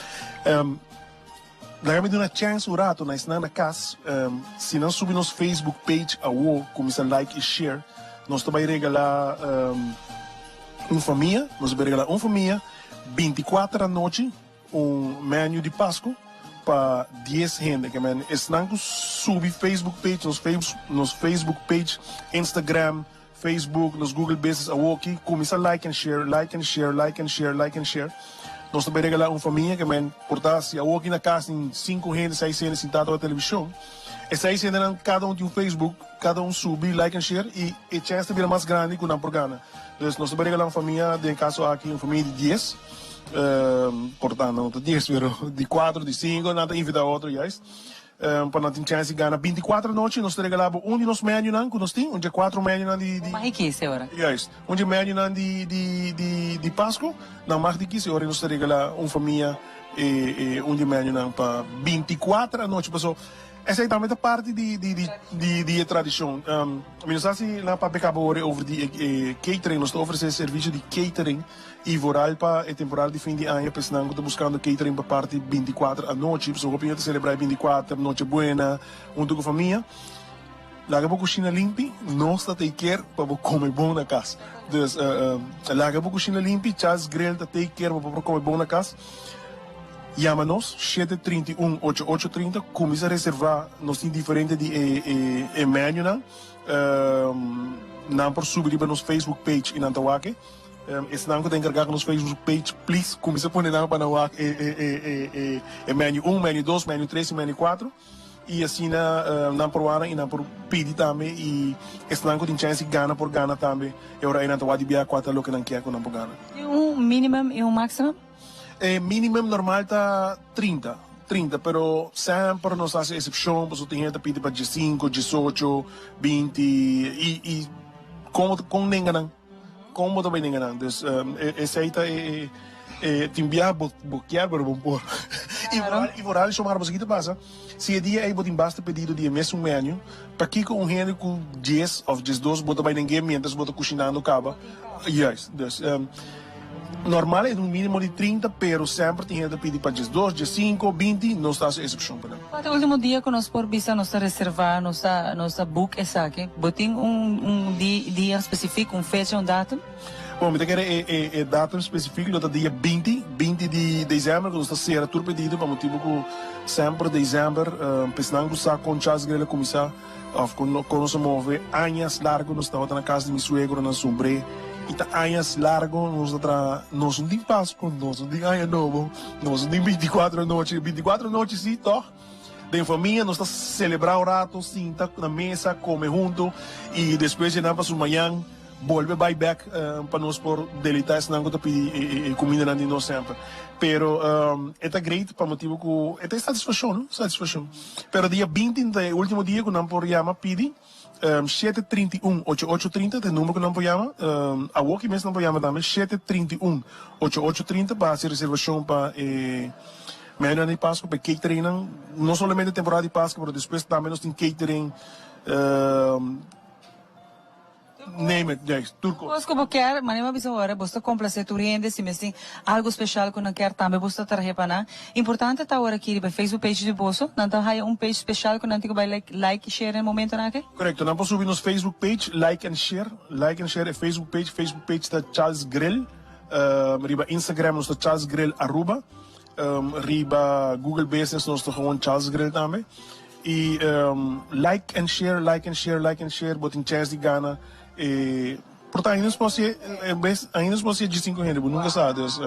Laga mi duna chance un rato na esnan na cas, si nan subi nos Facebook page awo, cuminsa like y share, nos ta bay regala un famia, nos ta bay regala un famia binticuater anochi, Un menu di Pascu pa dies hende. Ke men esnan ku subi Facebook page, nos nos Facebook page, Instagram, Facebook, nos Google Business awoki, kuminsa like and share, like and share, like and share, like and share. Nos ta bay regala un famia ke men por ta si awoki na kas tin sinku hende, seis hende sintá ta wak televishon. E seis hendenan kada un tin un Facebook, kada un subi, like and share i e chèns ta bira mas grandi ku nan por gana. Dus nos ta bay regala un famia, den e kaso aki un famia di dies. Por ta no ta dies pero di cuatro di cinco nan ta invita otro juist pa nan tin chance di gana binticuatro anochi nos ta regala bo un di nos menunan cu nos tin un dje cuatro menunan di di
Mag di kisi ora.
Juist un dje menunan di di di di Pasco nan mag di kisi ora nos ta regala un famia e e un dje menunan pa binticuatro anochi paso Esei tambe ta parti di di di di di e tradishon. Mi no sa si nan a papia kaba ora over di e e catering. Nos ta ofresé servisio di catering i vooral pa e temporada di fin di aña pa esnan ku ta buskando catering pa parti bintikuater anochi. Pasobra hopi hende ta selebrá e bintikuater, Noche Buena, huntu ku famia. Laga bo kushina limpi, nos ta take care pa bo kome bon na kas. Dus laga bo kushina limpi, Charles Grill ta take care pa bo por kome bon na kas. Yama nos, shete 31 ocho ocho 30, kuminsá reservá, nos tin diferente di e e e menunan. Nan por subi riba nos Facebook page i nan ta wak e. Esnan ku ta enkargá ku nos Facebook page, please kuminsá pone nan pa nan wak e e e e e menu un, menu dos, menu tres i menu kuatro. I asina nan por wara i nan por pidi tambe i esnan ku tin chèns di gana por gana tambe. E ora ei nan ta wak di bia kua ta loke nan kier ku nan por gana.
Tin un minimum i un maximum?
E minimum normal ta 30, 30, pero semper nos hasi excepcion pasobra tin hende ta pidi pa diesinco, diesocho, binti i i con con nenga nan? Con bo ta bay nenga nan? Dus esey ta e e tin biaha bo bo kier pero bo por. I vooral i vooral Xiomara pasobra ki ta pasa si e dia ey bo tin basta pedido di e mesun menu pakiko un hende ku dies of diesdos bo ta bay neng'e mientras bo ta kushinando kaba? Juist dus. Normal e ta un minimo di 30, pero semper tin hende ta pidi pa 12, 15, 20, nos ta hasi excepcion pa nan.
Kua ta e ultimo dia ku nos por bisa nos ta reserva, nos ta nos ta book esaki? Bo tin un un di dia spesifik, un fecha, un datum?
Bon, mi ta kere e e e datum spesifik lo ta dia 20, 20 di december ku nos ta sera tur pedido pa motibu ku semper december pesnan ku sa kon Charles Grill a kuminsá. Of cu no conoce move añas largo nos tabata na cas di mi suegro na Sumbre y ta añas largo nos ta traha nos no tin Pascu nos no tin aña nobo nos no tin 24 anochi 24 anochi si toch den famia nos ta celebra un rato sinta na mesa come hunto y despues dje nan pa su mañan Bolbe bai bek pa nos por deleita esnan ku ta pidi e kumindanan di nos semper. Pero e ta great pa motibu ku e ta e satisfashon, no? Satisfashon. Pero dia 20 ta e ultimo dia ku nan por yama pidi. Shete 31 ocho ocho 30 ta e number ku nan por yama. Awoki mes nan por yama tambe shete 31 ocho ocho 30 pa hasi reservashon pa e menunan di Pasku, pa e cateringnan. No solamente temporada di Pasku pero despues tambe nos tin catering. Name it, juist, tur
kos. Kos ku bo kier, manera mi a bisa ora, bo ta komplase tur hende, si mes tin algu speshal ku nan kier tambe bo ta trahe pa nan. Importante ta ora aki riba e Facebook page di boso, nan ta haya un page speshal ku nan tin ku bai like, like i share na e momentonan aki?
Korekto, nan por subi nos Facebook page, like and share, like and share e Facebook page, Facebook page ta Charles Grill, riba Instagram nos ta Charles Grill Aruba, riba Google Business nos ta gewoon Charles Grill tambe. Y like and share, like and share, like and share, bo tin chance di gana e por ta ainda nos por haci, ainda nos por haci dje cinco hende, bo nunca sa, dus.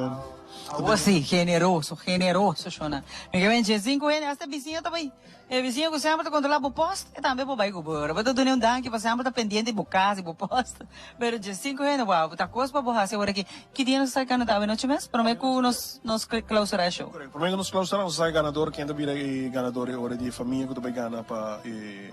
Awor si, generoso, generoso shona. Mi ke ben 15 hende, hasta bisiña ta bai. E bisiña ku semper ta kontrolá bo post, e tambe por bai ku bo. Ora bo ta duna un danki pa semper ta pendiente di bo kas, di bo post. Pero 15 hende, wow, ta kos pa bo hasi awor aki. Ki dia nos ta sa ganador? Awenochi mes? Promé ku nos nos klausurá e show.
Korekto. Promé ku nos klausurá nos ta sa e ganador, ken ta bira e ganador e ora di e famia ku ta bai gana pa e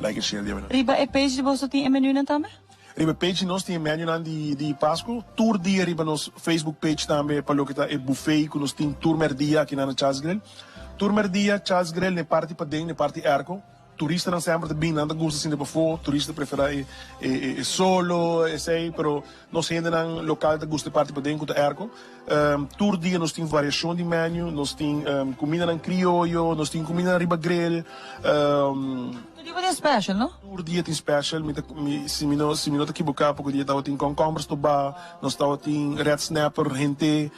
Like and Share di awenochi.
Riba e page di boso tin e menunan tambe?
Riba e page di nos tin e menunan di di Pasku. Tur dia riba nos Facebook page tambe pa loke ta e buffet ku nos tin tur merdia aki na Charles Grill. Tur merdia Charles Grill na e parti paden, na e parti airco. Turistanan semper ta bin, nan ta gusta sinta pafó, turista prefera e e solo, esei, pero nos hendenan lokal ta gusta e parti paden ku ta airco. Tur dia nos tin variashon di menu, nos tin kumindanan krioyo, nos tin kumindanan riba grill.
Tur dia bo tin special, no?
Tur dia tin special, mi ta mi si mi no si mi no ta kiboká poko dia tabatin kònkòmber stobá, nos tabatin red snapper hent'é.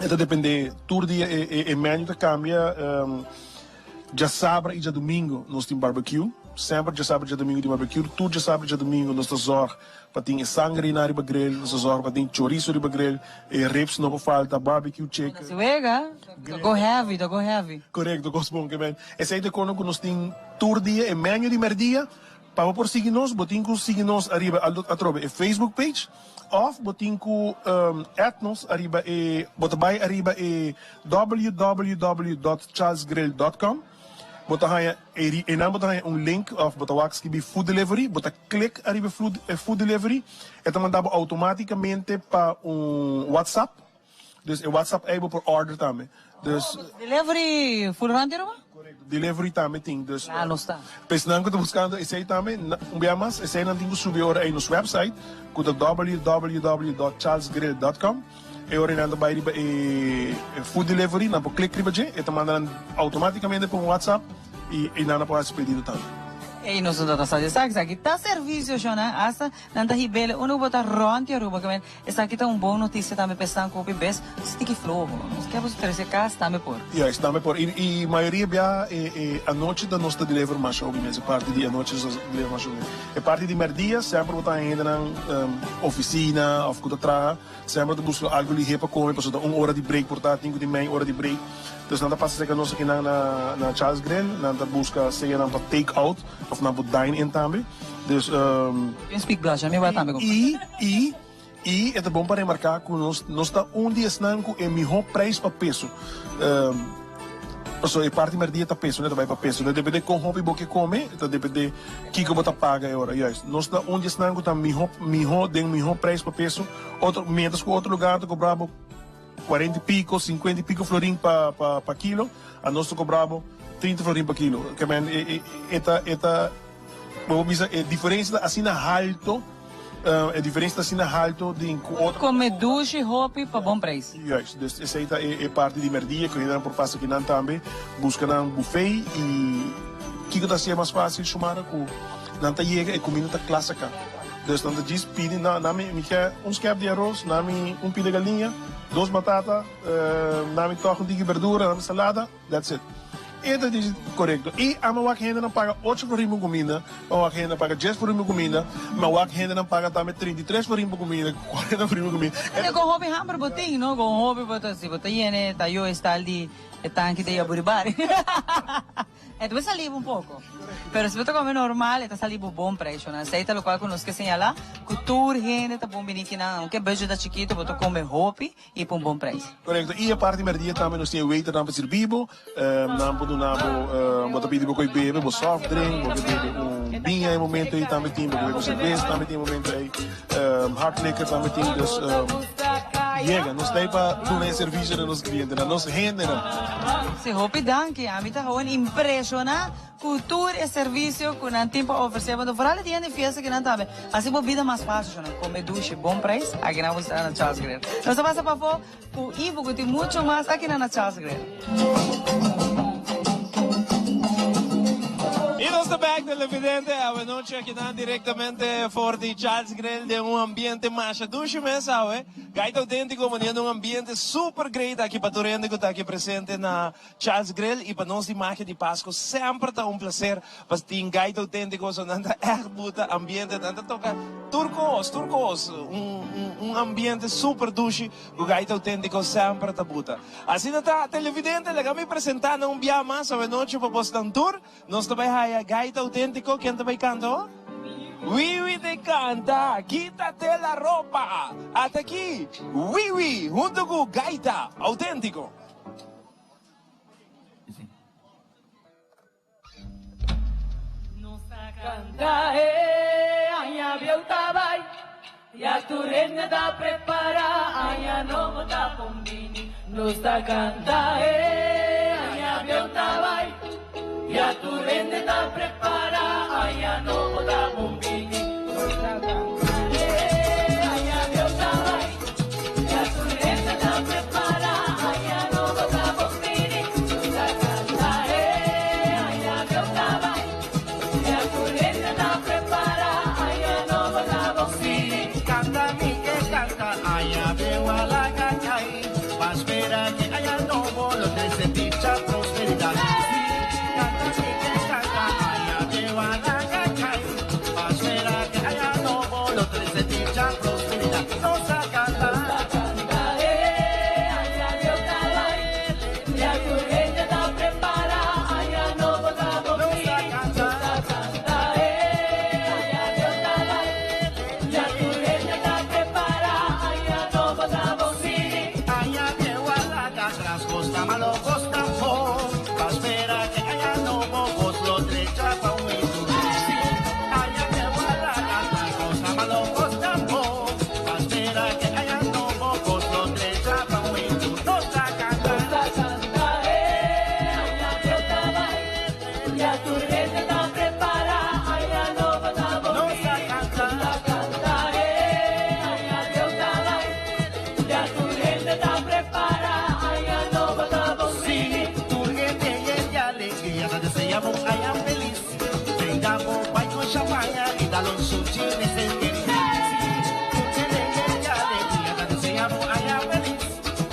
E ta depende, tur dia e menu ta cambia, djasabra y djadumingo nos tin barbecue, semper djasabra y djadumingo tin barbecue, tur djasabra y djadumingo nos ta zorg pa tin e sangre na riba grill, nos ta zorg pa tin chorizo riba grill, e ribs no por falta, barbecue chicken.
Si wega, ta go heavy, ta go heavy.
Corecto, cos bon ke men. Esey ta e kono ku nos tin tur dia, e menu di merdia, pa bo por sigui nos, bo tin ku sigui nos ariba atrobe e Facebook page. Of bo tin ku add nos ariba e, bo ta bai ariba e www dot charlesgrill dot com, bo ta haña einan bo ta haña un link of bo ta wak skibi food delivery, bo ta klik ariba e food delivery, e ta manda bo automaticamente pa un WhatsApp, dus e WhatsApp ei bo por order tambe. Dus.
Delivery full rond Aruba?
Correcto, delivery tambe tin. Dus.
La nos ta.
Pa esnan cu ta buscando esey tambe, un bia mas, esey nan tin cu subi ora ey nos website, cu ta www dot charlesgrill dot com. E ora ey nan ta bay riba e food delivery, nan por click riba dje, e ta manda nan automaticamente pa un WhatsApp y eynan nan por haci pedido tambe.
Ey nos no ta sa di esaki, esaki ta servicio shona, hasta nan ta hibele unda cu bo ta rond di Aruba, kimen Esaki ta un bon noticia tambe pa esnan cu hopi bes stiki floho. Nos ke boso trece cas tambe por.
Juist, tambe por. Y mayoria bia e anochi ta nos ta deliver masha hopi mes. E parti di anochi nos ta deliver masha hopi mes. E parti di merdia semper bo ta haña hendenan oficina of cu ta traha semper ta busca algo lihe pa come pasobra ta un ora di break por ta tin cu tin mei ora di break. Dus nan ta pasa cerca nos akinan na Charles Grill. Nan ta busca sea nan pa take out of nan por dine in tambe. Dus.
Tin speak blush, mi wou tambe.
Y, y, y e ta bon pa remarca cu nos, nos ta un di esnan cu e miho prijs pa peso. Pasobra e parti merdia ta peso, no ta bay pa peso. No depende con hopi bo ke come, ta depende kico bo ta paga e ora. Juist, nos ta un di esnan cu ta miho, miho den miho prijs pa peso. Otro, mientras cu otro lugar ta cobra bo cuarenta y pico, cincuenta y pico florin pa, pa, pa kilo, anos ta cobra bo trinta florin pa kilo. Ke men, e, e, e ta, e ta. Bo por bisa e diferencia ta asina halto, e diferencia ta asina halto den cu otro.
Come dushi hopi pa bon prijs.
Juist, dus esey ta e parti di merdia cu hendenan por pasa akinan tambe, busca nan buffet y kico ta hacié mas facil Shumara cu nan ta yega e cuminda ta cla saca. Dus nan ta djis pidi na nami mi ke un skep di aros, nami un pida galiña, dos batata, nami tog un tiki berdura, nami salada. That's it. E ta dici corecto. Y ama wak hendenan paga ocho florin pa un cuminda, ma wak hendenan paga dies florin pa un cuminda, ma wak hendenan paga tambe 33 florin pa cuminda, 40 florin pa cuminda.
E con hopi hamber bo tin, no? Con hopi bo ta, si bo ta yene ta yo e style di e tanki di Aburibari. E ta sali bo un poco. Pero si bo ta come normal e ta sali bo bon precio. Esey ta locual cu nos ke señala, cu tur hende ta bon bini kinan, aunke budget ta chikito bo ta come hopi. I pa un bon prijs.
Korekto. I aparte merdia tambe nos tin e waiternan pa sirbi bo. Nan por duna bo, bo ta pidi bo koi bebe, bo soft drink, bo ke bebe un biña e momento ei tambe tin, bo ke bebe un serbes tambe tin e momento ei, hard liquor tambe tin. Dus yega, nos ta ei pa duna e servisio na nos klientenan, nos hendenan.
Si, hopi danki. Ami ta gewoon impreshoná Cu tur e servicio cu nan tin pa ofrece bo, vooral e dia di fiesta cu nan tambe haci bo bida mas facil, nan come dushi, bon prijs, aki nan bo sta na Charles Grill. Nos ta pasa pafo cu Ivo cu tin mucho mas aki nan na Charles Grill.
Y nos ta back den. televidente, awenochi akinan directamente for di Charles Grill den un ambiente masha dushi mes awe. Gaita Autentico poniendo un ambiente super great aki pa tur hende cu ta aki presente na Charles Grill y pa nos di Magia di Pasco semper ta un placer pa tin Gaita Autentico so nan ta echt buta ambiente, nan ta toca tur cos, tur cos, un un ambiente super dushi cu Gaita Autentico semper ta buta. Asina ta, televidente, laga mi presenta nan un bia mas awenochi pa bosnan tur. Nos ta bai haya Gaita Autentico, ken ta bai canta ho? Wiwi te canta, Quítate la ropa! Ata aki, Wiwi hunto cu Gaita Autentico.
Nos ta canta e aña bieu ta bai, ya tur hende ta prepara, aña nobo ta pon bini. Nos ta canta e aña bieu ta bai, ya tur hende ta prepara, aña nobo ta pon bini. Nos ta canta e aña bieu ta bai, ya tur hende ta prepara, aña nobo ta pon bini. Nos ta canta e aña bieu ta bai, ya tur hende ta prepara, aña nobo ta pon bini.
Canta mi ke canta, aña bieu a laga cay, pa spera ke aña nobo lo trece dicha prosperidad. Sí, canta mi ke canta, aña bieu a laga cay, pa spera ke aña nobo lo trece dicha prosperidad. Nos a canta.
Nos ta canta, eh, aña bieu ta bay, ya tur hende ta prepara, aña nobo ta bon bini. Nos ta canta, eh, aña bieu ta bay, ya tur hende ta prepara, aña nobo ta bon bini.
Aña bieu a laga atras, cos ta malo, cos ta bon, pa spera ke aña nobo cos lo drecha pa un y tur. Sí, aña bieu a laga atras, cos ta malo, cos ta bon, pa spera ke aña nobo cos lo drecha pa un y tur. Nos ta canta.
Nos ta canta, eh, aña bieu ta bay, ya tur hende ta prepara, aña nobo ta bon bini. Nos ta canta, eh, aña bieu ta bay, ya tur hende ta prepara, aña nobo ta bon bini.
Sí, tur hende yen di alegria ta desea bo un aña felis. Brinda bo bai cu champaña y dal un sunchi n'e ser kerí. Sí, tur hende yen di alegria ta desea bo un aña felis.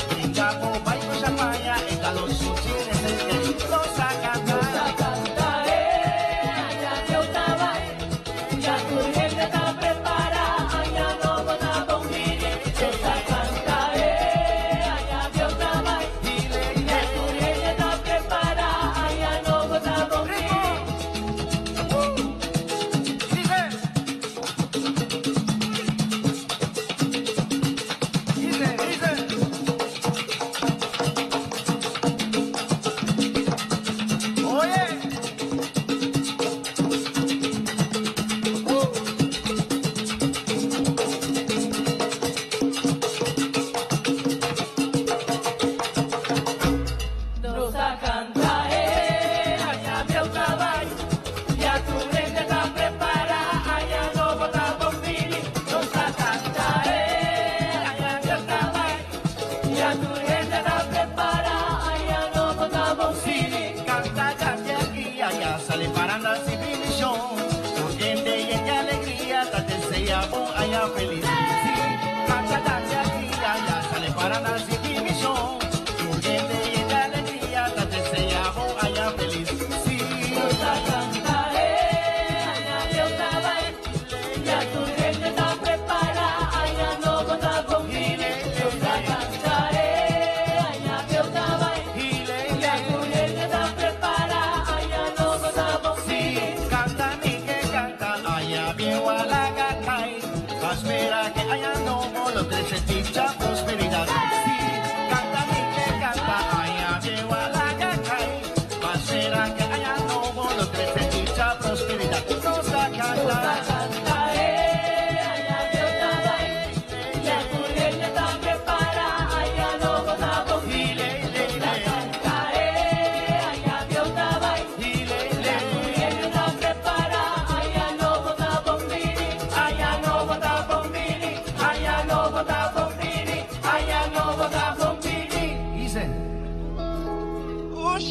Brinda bo bai cu champaña y dal un sunchi n'e ser kerí. Nos a canta.
Nos a canta, eh, aña bieu ta bai, ya tur hende ta prepara, aña nobo ta bon bini. Nos a canta, eh, aña bieu ta bai, ya tur hende ta prepara, aña nobo ta bon bini.
Dice, dice.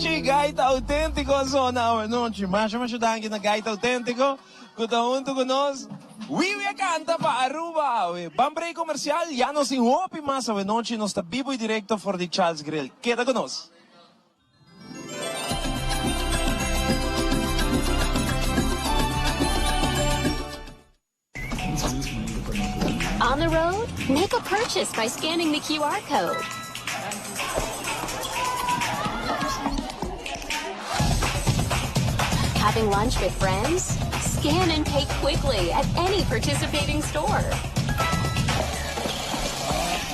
nochi, Gaita Autentico a zona awe nochi. Masha masha danki na Gaita Autentico cu ta hunto cu nos. Wiwi a canta pa Aruba awe. Ban break comercial, ya nos tin hopi mas awe nochi. Nos ta bibo y directo for di Charles Grill. Keda cu nos.
On the road, make a purchase by scanning the QR code. Having lunch with friends? Scan and pay quickly at any participating store.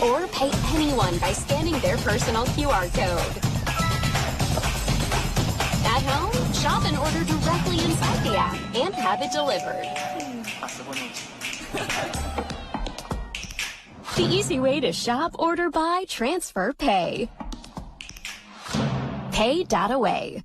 Or pay anyone by scanning their personal QR code. At home, shop and order directly inside the app and have it delivered. The easy way to shop, order, buy, transfer, pay. Pay.away.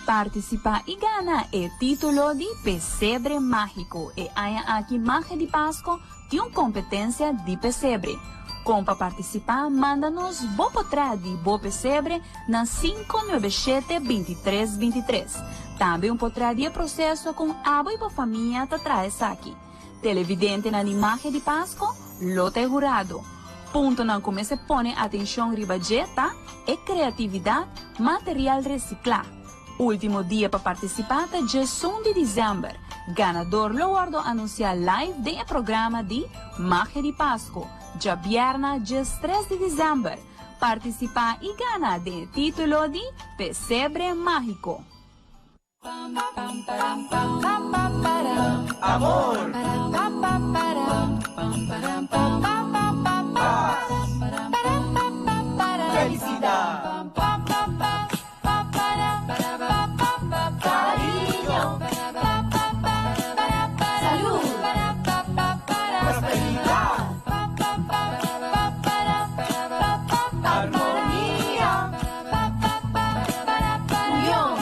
Partisipá i gana e título di Pesebre Mágiko. E aña aki Magia di Pasko tin un kompetensia di pesebre. Kon pa partisipá manda nos bo potrèt di bo pesebre na 597 23 23. Tambe un potrèt di e proseso kon abo i bo famia ta traha esaki. Televidentenan di Magia di Pasko lo ta e hurado. Puntonan ku mester pone atenshon riba dje ta e kreatividat, material resiklá. Último dia pa partisipá ta djesun di desèmber. Ganador lo wòrdu anunsiá live den e programa di Magia di Pasko, djabièrna djestres di desèmber. Partisipá i gana den e título di Pesebre Mágiko.
Amor. Paz. Felicidad. Cariño. Salud. Prosperidad. Armonía. Union.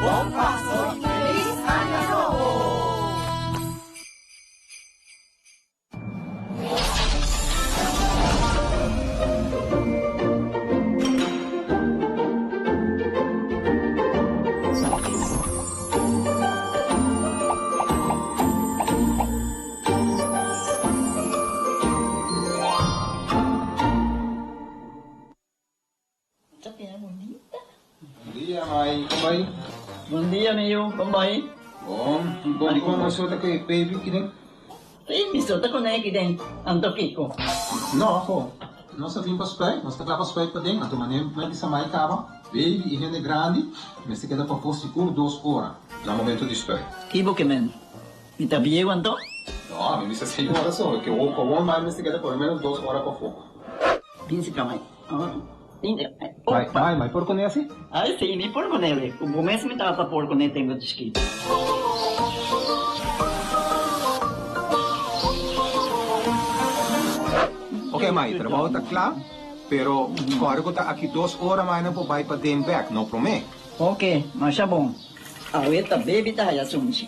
Bon Pasco y feliz Aña Nobo!
Bon dia, mai. Kon bai?
Bon dia, mi yu. Kon bai?
Bon. Bon, di kon bo sota ku e baby kiden?
Sí, mi sota ku ne kiden. Anto kiko?
No, ho. Nos ta bin pa spuit. Nos ta kla pa spuit paden. Anto manera mi bisa mai kaba, baby i hende grandi mester keda pafó sigur dos ora na momento di spuit.
Ki bo ke men? Mi ta bieu anto?
No, mi bisa señora so ke awor mai mester keda por lo menos dos ora pafó.
Bin si ka mai.
Mai, mai, mai por kuné asi?
Ai si, mi por kuné we. Ku bo mes mi tabata por kuné tempu chikitu.
Ok mai, trabou ta kla, pero kòrda ku ta aki dos ora mai nan por bai paden bèk, no promé.
Ok, masha bon. Awe ta baby ta haya sunchi.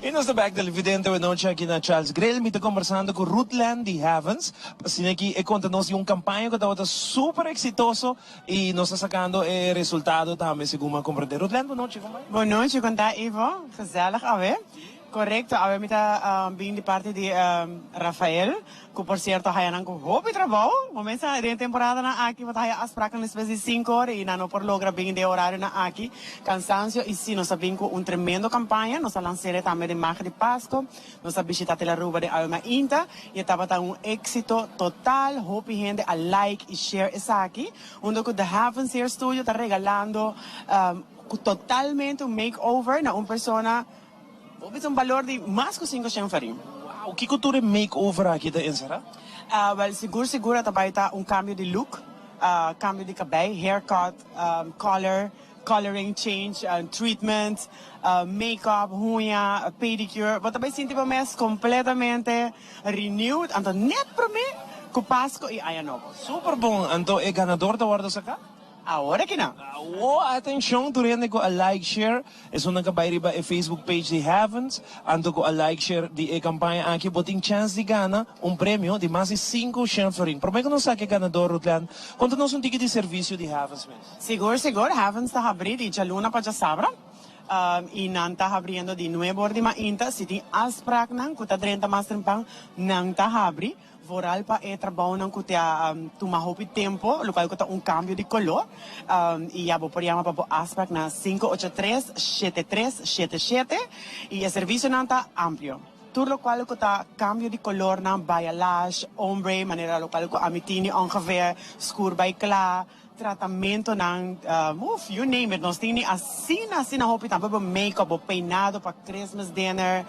Y nos ta bek televidente awe nochi aki na Charles Grill. Mi ta conversando cu Ruthland di Heavens. Asina ki e conta nos di un campaña cu tabata super exitoso y nos ta sacando e resultado tambe segun mi a comprende. Ruthland, bon nochi, con bai?
Bon nochi, con ta Ivo? Gezellig awe. Correcto, awe mi ta bin di parti di Rafael, cu por cierto haya nan cu hopi trabou. Bo mester den e temporadanan aki bo ta haya afspraken despues di cinco ora y nan no por logra bin den e horarionan aki. Cansancio y si nos a bin cu un tremendo campaña, nos a lanc'e tambe den Magia di Pasco, nos a bishita Telaruba den awe mainta y e tabata un exito total, hopi hende a like y share esaki, hunto cu The Heavens Hair Studio ta regalando totalmente un makeover na un persona.
Bo bisa un balor di mas ku sinku shen farin. Wow! Kiko tur e makeover aki ta enserá?
Wèl, sigur sigur a ta bai ta un kambio di look, kambio di kabei, haircut, color, coloring change, treatment, makeup, huña, pedicure. Bo ta bai sinti bo mes kompletamente renewed, anto nèt promé ku Pasko i Aña Nobo.
Super bon! Anto e ganador ta wòrdu saká?
Awor aki nan.
Awo atencion tur hende cu a like share esunnan cu a bay riba e Facebook page di Heavens anto cu a like share di e campaña aki bo tin chance di gana un premio di mas di 500 florin. Prome cu nos saca e ganador Rutland conta nos un tiki di servicio di Heavens mes.
Sigur sigur Heavens ta habri di djaluna pa djasabra y nan ta habriendo di nuebe or di mainta si tin afspraaknan cu ta drenta mas trempan nan ta habri. Vooral pa e trabounan ku ta tuma hopi tempo, lokual ku ta un kambio di koló. I ya bo por yama pa bo afsprak na 583 7377 i e servisionan ta amplio. Tur lokual ku ta kambio di kolornan, bayalash, ombre, manera lokual ku ami tini ongeveer skur bai kla, Tratamentonan, uf, you name it, nos tin ni asina asina hopi tambe bo make-up, bo peinado pa Christmas dinner,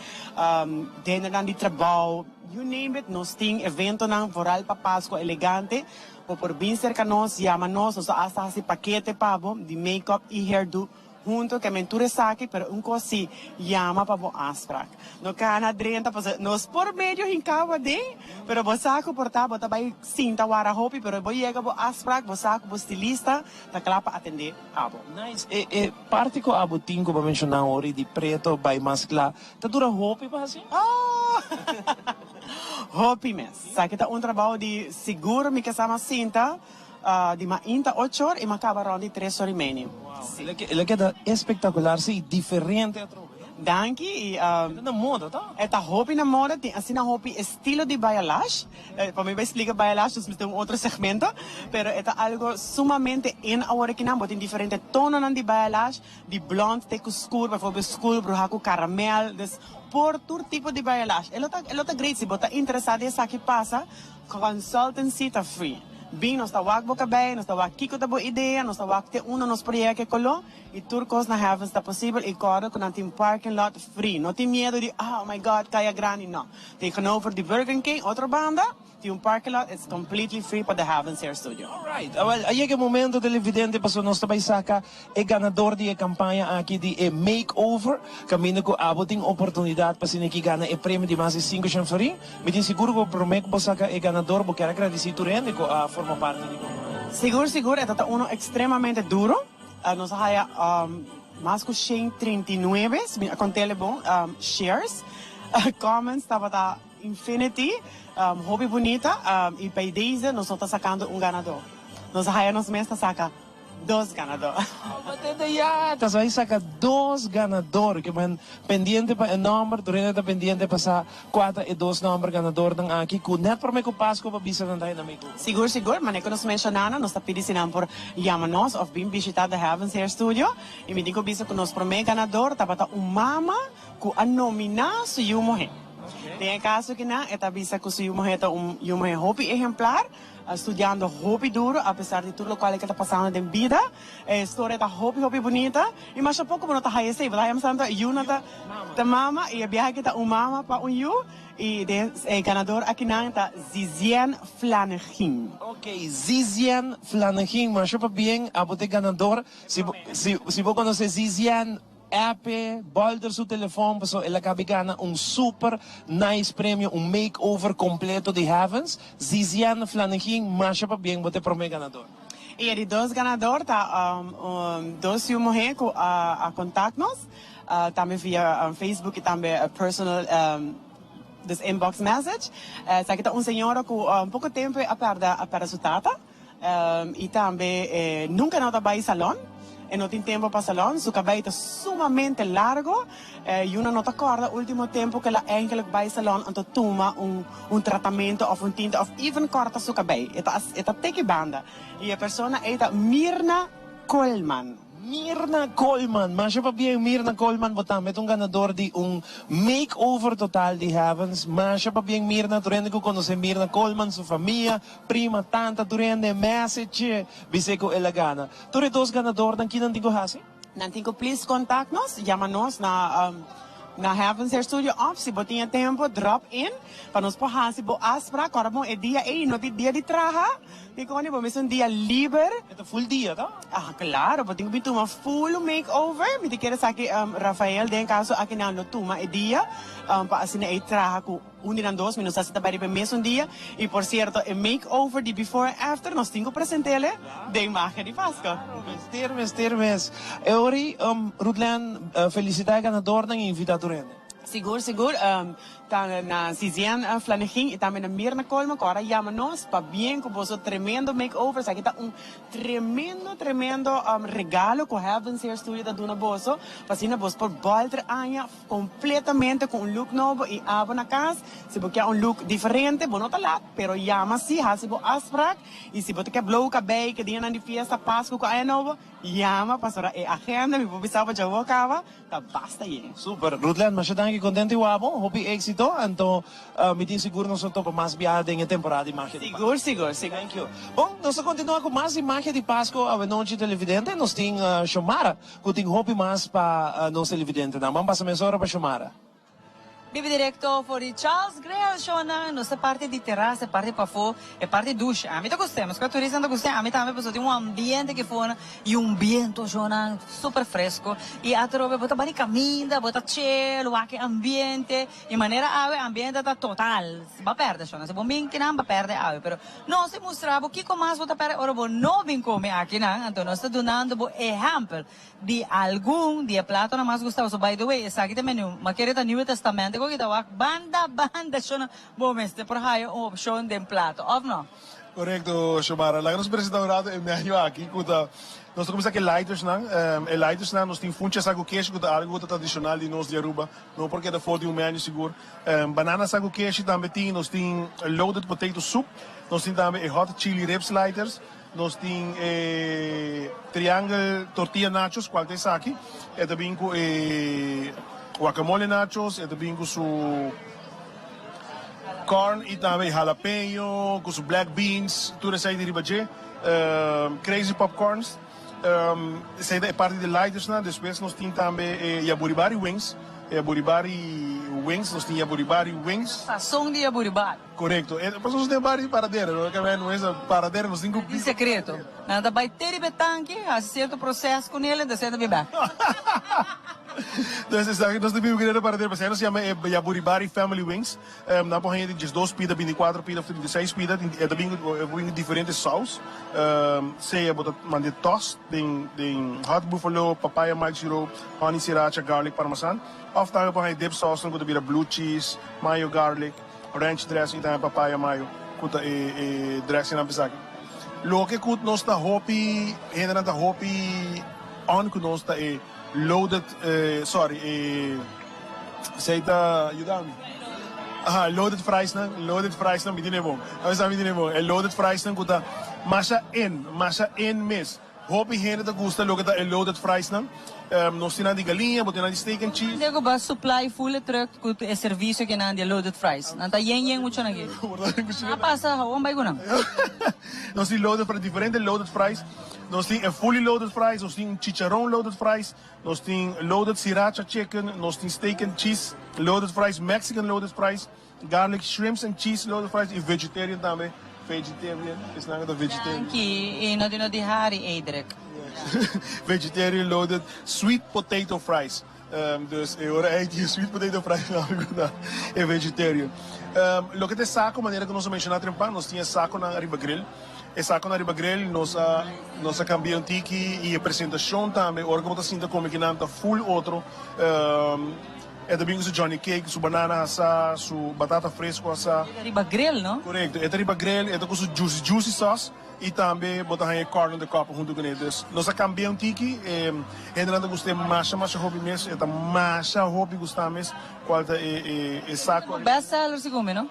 dinnernan di trabou, you name it, nos tin eventonan vooral pa Pascua elegante, bo por bin cerca nos, yama nos, nos ta hasta haci pakete pa bo di make-up y hairdo. Hunto ke men tur esaki, pero un kos si, yama pa bo afsprak. No kana drenta pasobra nos por medio hinká bo aden, pero bo sa ku por ta bo ta bai sinta wara hopi, pero bo yega bo afsprak, bo sa ku bo stilista ta kla pa atendé abo.
Nice. E e parti ku abo tin ku bo menshoná ori di preto bai mas kla, ta dura hopi pa hasi?
Oh! Hopi mes. Esaki ta un trabou di sigur mi ke sa mas sinta. Di mainta ocho or y m'a caba rond di tres or y medio.
Wow, el a keda espectacular si, diferente atrobe.
Danki y.
E ta na moda ta?
E ta hopi na moda, tin asina hopi estilo di bayalash. Pa mi bai splica bayalash nos mester un otro segmento, pero e ta algo sumamente in awor akinan, bo tin diferente tononan di bayalash, di blond te cu scur, bijvoorbeeld scur bruha cu caramel, dus por tur tipo di bayalash. E lo ta e lo ta great si bo ta interesa di esaki pasa. Consultancy ta free. Bin nos ta wak bo cabey, nos ta wak kico ta bo idea, nos ta wak te unda nos por yega ke colo y tur cos na Heavens ta posibel y corda cu nan tin parking lot free. No tin miedo di oh my God caya grandi no. Tegenover di Burger King otro banda tin un parking lot it's completely free pa The Heavens Hair Studio.
Alright, awel a yega e momento televidente pasobra nos ta bay saca E ganador di e campaña aki di e Makeover, caminda cu abo tin oportunidad pa asina ki gana e premio di mas di cinco shen florin. Mi tin sigur cu prome cu bo saca e ganador bo kier a gradici tur hende cu a forma parti di bo.
Sigur sigur e ta ta uno extremamente duro. Nos a haya mas cu 139, si mi a contele bon, shares. Comments tabata infinity, hopi bunita y bij deze nos no ta sacando un ganador. Nos a haya nos mes ta saca. Dos ganador.
Batente ya! Ta sa saca dos ganador. Ke men pendiente pa e nomber, tur hende ta pendiente pa sa cua ta e dos nomber ganadornan aki cu net prome cu Pasco pa bisa nan ta henda mi cu.
Sigur sigur, manera cu nos menciona nan, nos ta pidi si nan por yama nos of bin bishita The Heavens Hair Studio. Y mi tin cu bisa cu nos prome ganador tabata un mama cu a nomina su yu muhe. Den e caso kinan e ta bisa cu su yu muhe ta un yu muhe hopi ehemplar. Studiando hopi duro apesar di tur locual ke ta pasando den bida. E storia ta hopi hopi bunita y masha poco bo no ta haya esey. Bo ta haya masha tanto yu no ta ta mama y e biaha aki ta un mama pa un yu y den e ganador akinan ta Zizien Flanegin.
Ok Zizien Flanegin masha pabien abo ta e ganador. Si bo si bo conoce Zizien. App-e, bolter su telefon paso el a cabi gana un super nice premio, un makeover completo di Heavens. Ziziane Flanegin, masha pabien, bo ta e prome ganador.
Y e di dos ganador ta dos yu muhe cu a contact nos, tambe via Facebook y tambe personal dus inbox message. Esaki ta un señora cu poco tempo a perde a perde su tata. Y tambe e nunca no ta bay salon, e no tin tempo pa salon, su cabey ta sumamente largo, Yuna no ta corda ultimo tempo cu el a eigenlijk bay salon anto tuma un un tratamento of un tinta of even corta su cabey, e ta e ta teki banda y e persona ey ta Mirna Koolman.
Mirna Koolman, masha pabien Mirna Koolman, bo tambe ta un ganador di un makeover total di Heavens, masha pabien Mirna, tur hende ku konosé Mirna Koolman, su famia, prima, tanta, tur hende, message bis'é ku el a gana. Tur e dos ganadornan ki nan tin ku hasi?
Nan tin ku please contact nos, yama nos na na Heavens Hair Studio of si bo tin e tempo drop in pa nos por hasi bo afspraak, ora bon e dia ei no tin dia di traha. Dikon di bo mes un dia liber?
E ta full dia, ta?
Ah, claro, bo tin cu bin tuma full make-over. Mi ta kere sa ki Rafael den caso aki nan lo tuma e dia pa asina ey traha cu. Un di nan dos, mi no sa si ta bai riba e mesun dia. Y por cierto, e make-over di before and after nos tin cu presentele den Magia di Pasco.
Mester, mester mes. E ora ei, Ruthlen, felicita e ganadornan y invita tur hende.
Sigur, sigur. Ta na Zizian Flanegin y tambe na Mirna Colman cu ora yama nos pa bien cu boso tremendo make-over. Esaki ta un tremendo, tremendo regalo cu Heavens Hair Studio ta duna boso pa asina bos por bolter aña Completamente cu un look nobo y abo na cas. Si bo kier un look diferente, bo no ta laat, pero yama si, haci bo afspraak. Y si bo ta kier blow cabey, ke dianan di fiesta, Pascu cu Aña Nobo, yama pasobra e agenda, mi por bisa bo dja bo caba, ta basta yen.
Super. Ruthlen, masha danki, contento y wabo. Hopi exito. Anto mi tin sigur nos lo topa mas biaha den e temporada di Magia di Pasco.
Sigur, sigur, sigur.
Thank you. Bon, nos ta continua cu mas di Magia di Pasco awenochi televidente. Nos tin Xiomara. Cu tin hopi mas pa nos televidentenan. Ban pasa mesora pa Xiomara.
Bibi directo for di Charles Grill shownan nos ta parti di terasa e parti pafo e parti dushi ami ta gusta mes cu turistanan ta gusta ami tambe pasobra tin un ambiente aki for y un biento shownan super fresco y atrobe bo ta bani caminda bo ta chill wak e ambiente y manera awe ambiente ta total bo a perde shownan si bo bin kinan bo a perde awe pero Nos ta mustra bo kiko mas bo ta perde ora bo no bin come akinan, anto nos ta dunando bo ehempel di algun di e platonan mas gusta bo. So by the way, esaki ta menu, ma kere ta Nieuwe Testament ku kita wak banda banda shona bo mester por haya un opcion den plato, of no?
Korekto, Xiomara. Laga nos presenta un rato e menu aki ku ta, nos ta kuminsá ku e lightersnan. E lightersnan nos tin funchi asa ku keshi ku ta algu ku ta tradishonal di nos di Aruba. No por keda for di un menu sigur. Banana sa ku keshi tambe tin. Nos tin loaded potato soup. Nos tin tambe e hot chili rib sliders. Nos tin e triangle tortilla nachos, kual ta esaki. E ta bin ku e guacamole nachos, e ta bin ku su corn i tambe e jalapeño, ku su black beans, tur esei di riba dje. Crazy popcorns. Esei ta e parti di lightersnan. Despues nos tin tambe e Yaburibari wings. E Yaburibari wings, nos tin Yaburibari wings.
Sazon di Yaburibari.
Korekto. E pasobra nos tin bari paradera, no? Ke men wens paradera nos tin ku.
Tin sekreto. Nan ta bai te riba e tanki, hasi sierto proses ku nel, entonces nan ta bin bek.
Entonces esaki nos ta bin ku paradera, p'esei nos yama e Yaburibari family wings. Nan por haña di diesdos pida, binticuatro pida of 36 pida. E ta bin ku diferente saus. Sea bo ta manda tost den den hot buffalo, papaya mild syrup, honey sriracha, garlic parmesan. Of tambe por haña dip sausnan ku ta bira blue cheese, mayo garlic, ranch dressing i tambe papaya mayo ku ta e e dressingnan pa esaki. Loke ku nos ta hopi hendenan ta hopi on ku nos ta e loaded sorry e. Esey ta yuda mi. Aha, loaded fries nan, loaded fries nan mi tene bon. A mesa mi tene bon. E loaded fries nan ku ta masha in, masha in mes. Hopi hende ta gusta loke ta e loaded fries nan. Nos tin nan di galiña, bo tin nan di steak and cheese.
Hende ku ba supply full e truck ku e servicio ke nan di e loaded fries. Nan ta yen yen mucho nan aki. Nan a pasa hawon bai ku nan.
Nos tin loaded fries, diferente loaded fries. Nos tin e fully loaded fries, nos tin chicharron loaded fries. Nos tin loaded sriracha chicken, nos tin steak and cheese loaded fries, Mexican loaded fries, garlic shrimps and cheese loaded fries y vegetarian tambe. Vegetarian, esnan ta vegetarian.
Danki, y no di no di hari, Eidrick.
Vegetarian loaded sweet potato fries. Dus e ora ey tin sweet potato fries na algo ta e vegetarian. Loke ta e saco manera cu nos a menciona trempan, nos tin e saconan ariba grill. E saconan riba grill nos a nos a cambia un tiki y e presentacion tambe ora cu bo ta sinta come kinan ta full otro. E ta bin cu su johnny cake, su banana hasa, su batata fresco hasa.
E ta riba grill, no?
Correcto, e ta riba grill, e ta cu su juicy juicy sauce y tambe bo ta haña e corn on the cob hunto cune. Dus nos a cambia un tiki, e hendenan ta gust'e masha masha hopi mes, e ta masha hopi gusta mes cual ta e e saco.
Best seller segun mi, no?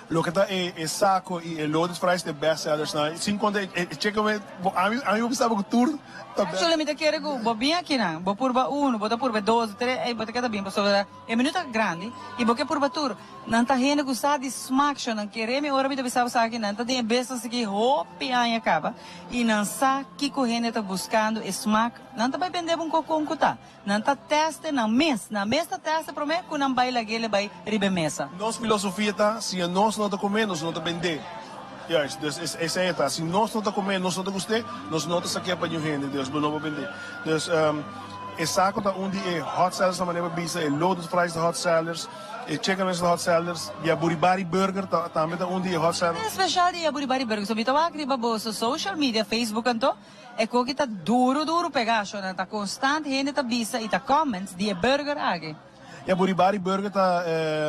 Loke ta e e saco y e loaded fries ta e best sellers nan. Sin conta e e chicken wing, bo ami ami bo bisa bo cu tur ta best.
Actually mi ta kere cu bo bin aki nan, bo purba uno, bo ta purba dos, tres, ey bo ta keda bin pasobra e menu ta grandi y bo ke purba tur. Nan ta hende cu sa di smaak sho, nan kere mi ora mi ta bisa bo sa aki nan ta den e business aki hopi aña caba y nan sa kico hende ta buscando e smaak, nan ta bay bende bo un cocon cu ta. Nan ta teste nan mes. Nan mes ta teste promé ku nan bai lag'é bai riba e mesa.
Nos filosofia ta, si nos no ta comé, nos no ta bendé. Juist, dus esei e ta. Si nos no ta comé, nos no ta gust'é, nos no ta saqué pa niun hende, dus bo no por bendé. Dus, E saco ta un di e hot sellers na manera pa bisa, e loaded fries ta hot sellers, e chicken wings ta hot sellers, Yaburibari burger ta tambe ta un di e hot sellers.
Special di Yaburibari burger, so mi ta wak riba boso social media, Facebook anto, e koki ta duro duro pega, shona ta constant hende ta bisa y ta comments di e burger aki.
Yaburibari burger ta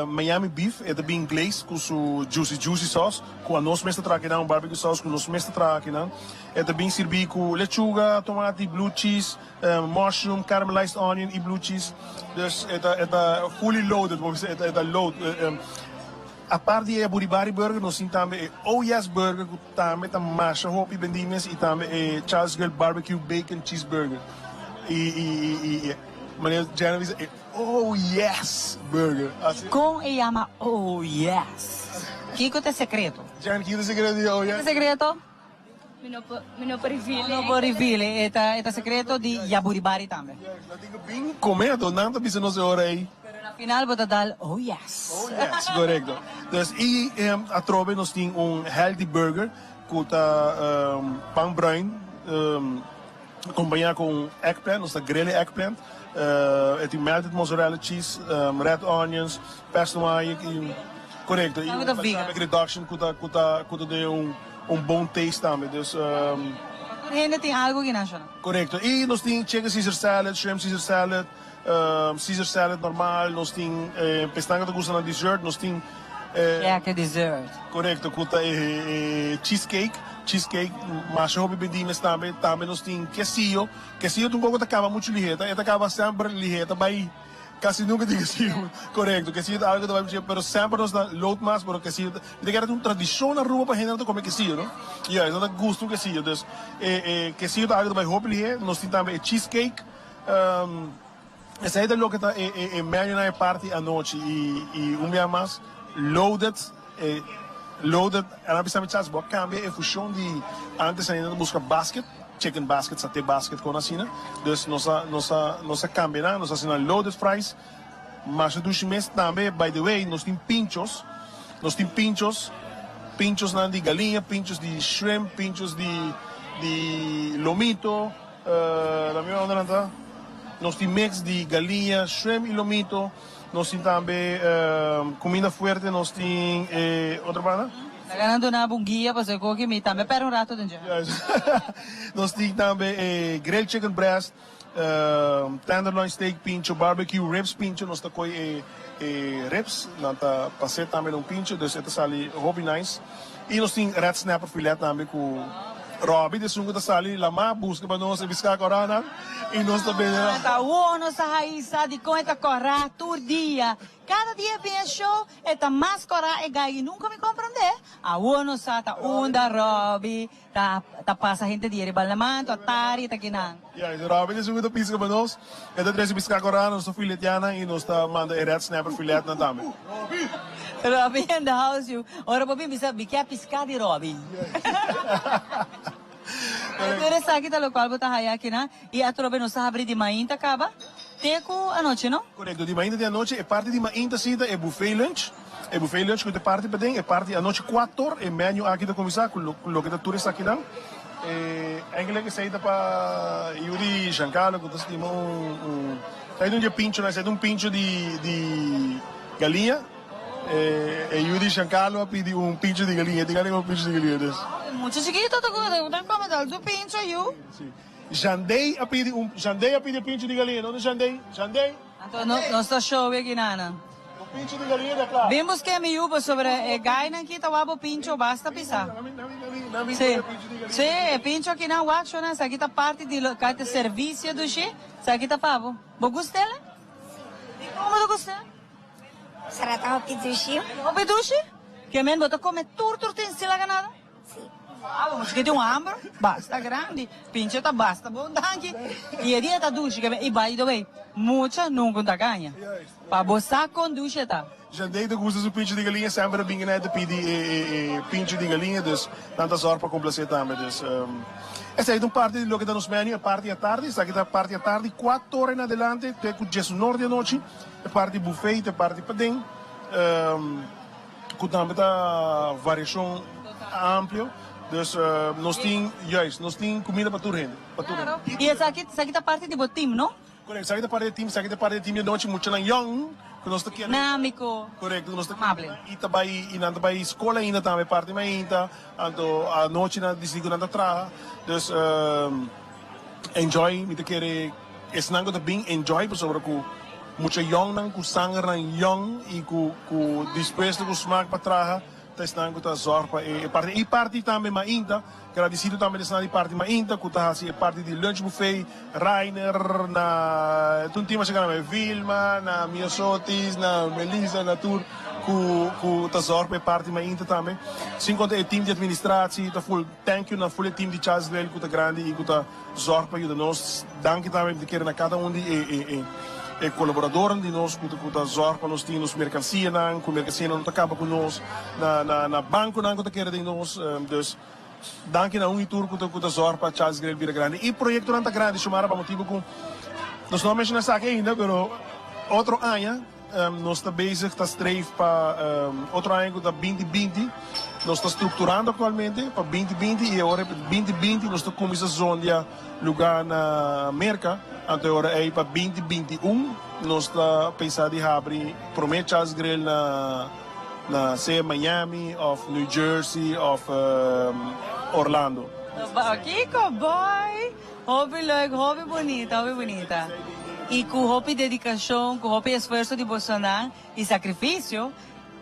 Miami beef, e ta bin glazed cu su juicy juicy sauce cu anos mes ta traha akinan, un barbecue sauce cu nos mes ta traha akinan. E ta bin sirbi cu lechuga, tomati, blue cheese, mushroom, caramelized onion y blue cheese. Dus e ta e ta fully loaded, bo bisa e ta e ta load. Apart di e Yaburibari burger nos tin tambe e Oh Yes burger cu tambe ta masha hopi bendi mes y tambe e Charles Grill barbecue bacon cheeseburger y y y y. Manera Jenna bisa e oh yes burger. Asi.
Kon e yama oh yes? Kiko ta e sekreto?
Jen, kiko ta e sekreto di oh yes?
Kiko ta e sekreto?
Mi no por, mi no por reveal e.
No por reveal e, ta e ta sekreto di Yaburibari tambe.
Yes, nan tin ku bin kome anto nan ta bisa nos e ora ei.
Pero na final bo ta dal oh yes.
Oh yes, korekto. Dus i atrobe nos tin un healthy burger ku ta pan bruin. Acompaña cu un eggplant, nos ta grill e eggplant. E tin melted mozzarella cheese, red onions, pesto mayo y corecto. Y un balsamic reduction cu ta cu ta cu ta duna un un bon taste tambe. Dus.
Pa tur hende tin algo ki nan shona.
Corecto. Y nos tin chicken Caesar salad, shrimp Caesar salad, Caesar salad normal, nos tin pesnan cu ta gusta nan dessert, nos tin.
Lekker dessert.
Corecto, cu ta e cheesecake, cheesecake masha hopi bendí mes tambe, tambe nos tin quesillo, quesillo ta un poco ta caba mucho lihe, e ta caba semper lihe, ta bay casi nunca tin quesillo, corecto, quesillo ta algo cu ta bay mucho lihe, pero semper nos ta load mas, pero quesillo ta, mi ta kere ta un tradicion na Aruba pa hende nan ta come quesillo, no? Ya, nan ta gusta un quesillo, dus e quesillo ta algo cu ta bay hopi lihe, nos tin tambe e cheesecake. Esei ta loke ta e menu nan e parti anochi y un bia mas loaded e loaded a nan bisa mi chas bo a cambia e fusion di antes ainda ta busca basket chicken basket sate basket con asina dus nos a nos a nos a cambia nan nos a haci nan loaded fries masha dushi mes tambe by the way nos tin pinchos nos tin pinchos pinchos nan di galiña pinchos di shrimp pinchos di di lomito. La mi unda nan ta? Nos tin mix di galiña, shrimp y lomito. Nos tin tambe cuminda fuerte, nos tin e otro banda.
Laga nan duna bo un guia pasobra cu oki mi tambe perde un rato den dje.
Nos tin tambe e grilled chicken breast, tenderloin steak pincho, barbecue ribs pincho. Nos ta coy e e ribs, nan ta pase tambe na un pincho, dus e ta sali hopi nice. Y nos tin red snapper filet tambe cu Robbie ta esun cu ta sali lama busca pa nos e bisca cora nan y nos ta bende nan.
Ta awor nos a haisa dicon e ta cora tur dia. Cada dia bin e show e ta mas cora e guy y nunca mi comprende. Awor nos sa ta unda Robbie ta ta pasa henter dia riba laman to atari ta kinan.
Ya, Robbie ta esun cu ta pisca pa nos. E ta trece pisca cora, nos ta filetea nan y nos ta manda e red snapper filet nan tambe.
Robbie in the house yu. Ora bo bin bisa mi ke pisca di Robbie. Tur esaki ta locual bo ta haya akinan y atrobe nos ta habri di mainta caba te cu anochi no?
Corecto, di mainta te anochi. E parti di mainta si ta e buffet lunch. E buffet lunch cu ta e parti paden, e parti anochi cuator e menu aki ta cuminsa cu loke ta tur esakinan. E eigenlijk esey ta pa yu di Giancarlo cu ta stima un un esey ta un di e pinchonan, esey ta un pincho di di galiña. E e yu di Giancarlo a pidi un pincho di galiña, e tin gana di come pincho di galiña dus.
Mucha chikito ta come dal su pincho yu.
Si. Jandey a pidi un Jandey a pidi e pincho di galiña, donde Jandey? Jandey?
Anto nos ta show e guinana.
Bo pincho di galiña ta kla.
Bin buske mi yu pasobra e gainan ki ta wak bo pincho basta pisa. Si, si e pincho akinan wak shona esaki ta parti di loke ta servicio dushi, esaki ta pa bo. Bo gust'el?
Si.
Di kon bo ta gust'el?
Pasobra ta hopi dushi.
Hopi dushi? Ke men bo ta kome tur tur tin sin laga nada?
Si.
Wow, bo tin un hamber basta grandi. Pincho ta basta bon danki. Y e dia ta dushi ke y by the way, mucha nunca ta gaña. Pa bo sa con dushi e ta.
Jandey ta gusta su pincho di galiña, semper a bin ta pidi e pincho di galiña, dus nan ta zorg pa complace tambe. Dus esey ta un parti di loke ta nos menu, e parti atardi, esaki ta parti atardi, cuatro ora en adelante te cu diesunor di anochi, e parti buffet, e parti paden. Cu tambe ta variacion amplio. Dus nos tin, juist, nos tin comida pa tur hende, pa tur hende.
Y esaki, esaki ta parti di bo team, no?
Korekto, esaki ta parti di e team, esaki ta parti di e team di anochi, muchanan yòn ku nos ta kere.
Dinámiko.
Korekto, ku nos ta
Amable.
I ta bai, i nan ta bai skol ainda tambe, parti mainta, anto anochi nan disidi ku nan ta traha. Dus enjoy, mi ta kere esnan ku ta bin enjoy pasobra ku mucha yònnan ku sangernan yòn i ku ku dispuesto ku smak pa traha. Ta esnan ku ta zòrg pa e parti. I parti tambe mainta, gradisido tambe ta esnan di parti mainta ku ta hasi e parti di lunch buffet, Rainer, na tur un tim a chega na Vilma, na Miosotis, na Melisa, na tur ku ku ta zòrg pa e parti mainta tambe. Sin konta e tim di administratie ta ful thank you na ful e tim di Charles Grill ku ta grandi i ku ta Zorg pa yuda nos. Danki tambe mi ta kere na kada un di e e kolaboradornan di nos ku ku ta zorg pa nos tin nos merkansianan, ku merkansianan no ta kaba ku nos, na na na bankonan ku ta kere den nos. Dus danki na un i tur ku ta ku ta zorg pa Charles Grill bira grandi. I proyektonan ta grandi, Xiomara, pa motibu ku nos no a menshoná esaki ainda, pero otro aña Nos ta bezig ta streef pa otro aña ku ta 2020. Nos ta strukturando aktualmente pa 2020 i e ora 2020 nos ta kuminsá zondia lugá na Merka. Anto e ora ei pa 2021 nos ta pensa di habri promé Charles Grill na na sea Miami òf New Jersey òf Orlando.
Kiko boy! Hopi leuk, hopi bunita, hopi bunita. Y cu hopi dedicacion, cu hopi esfuerzo di bosonan y sacrificio,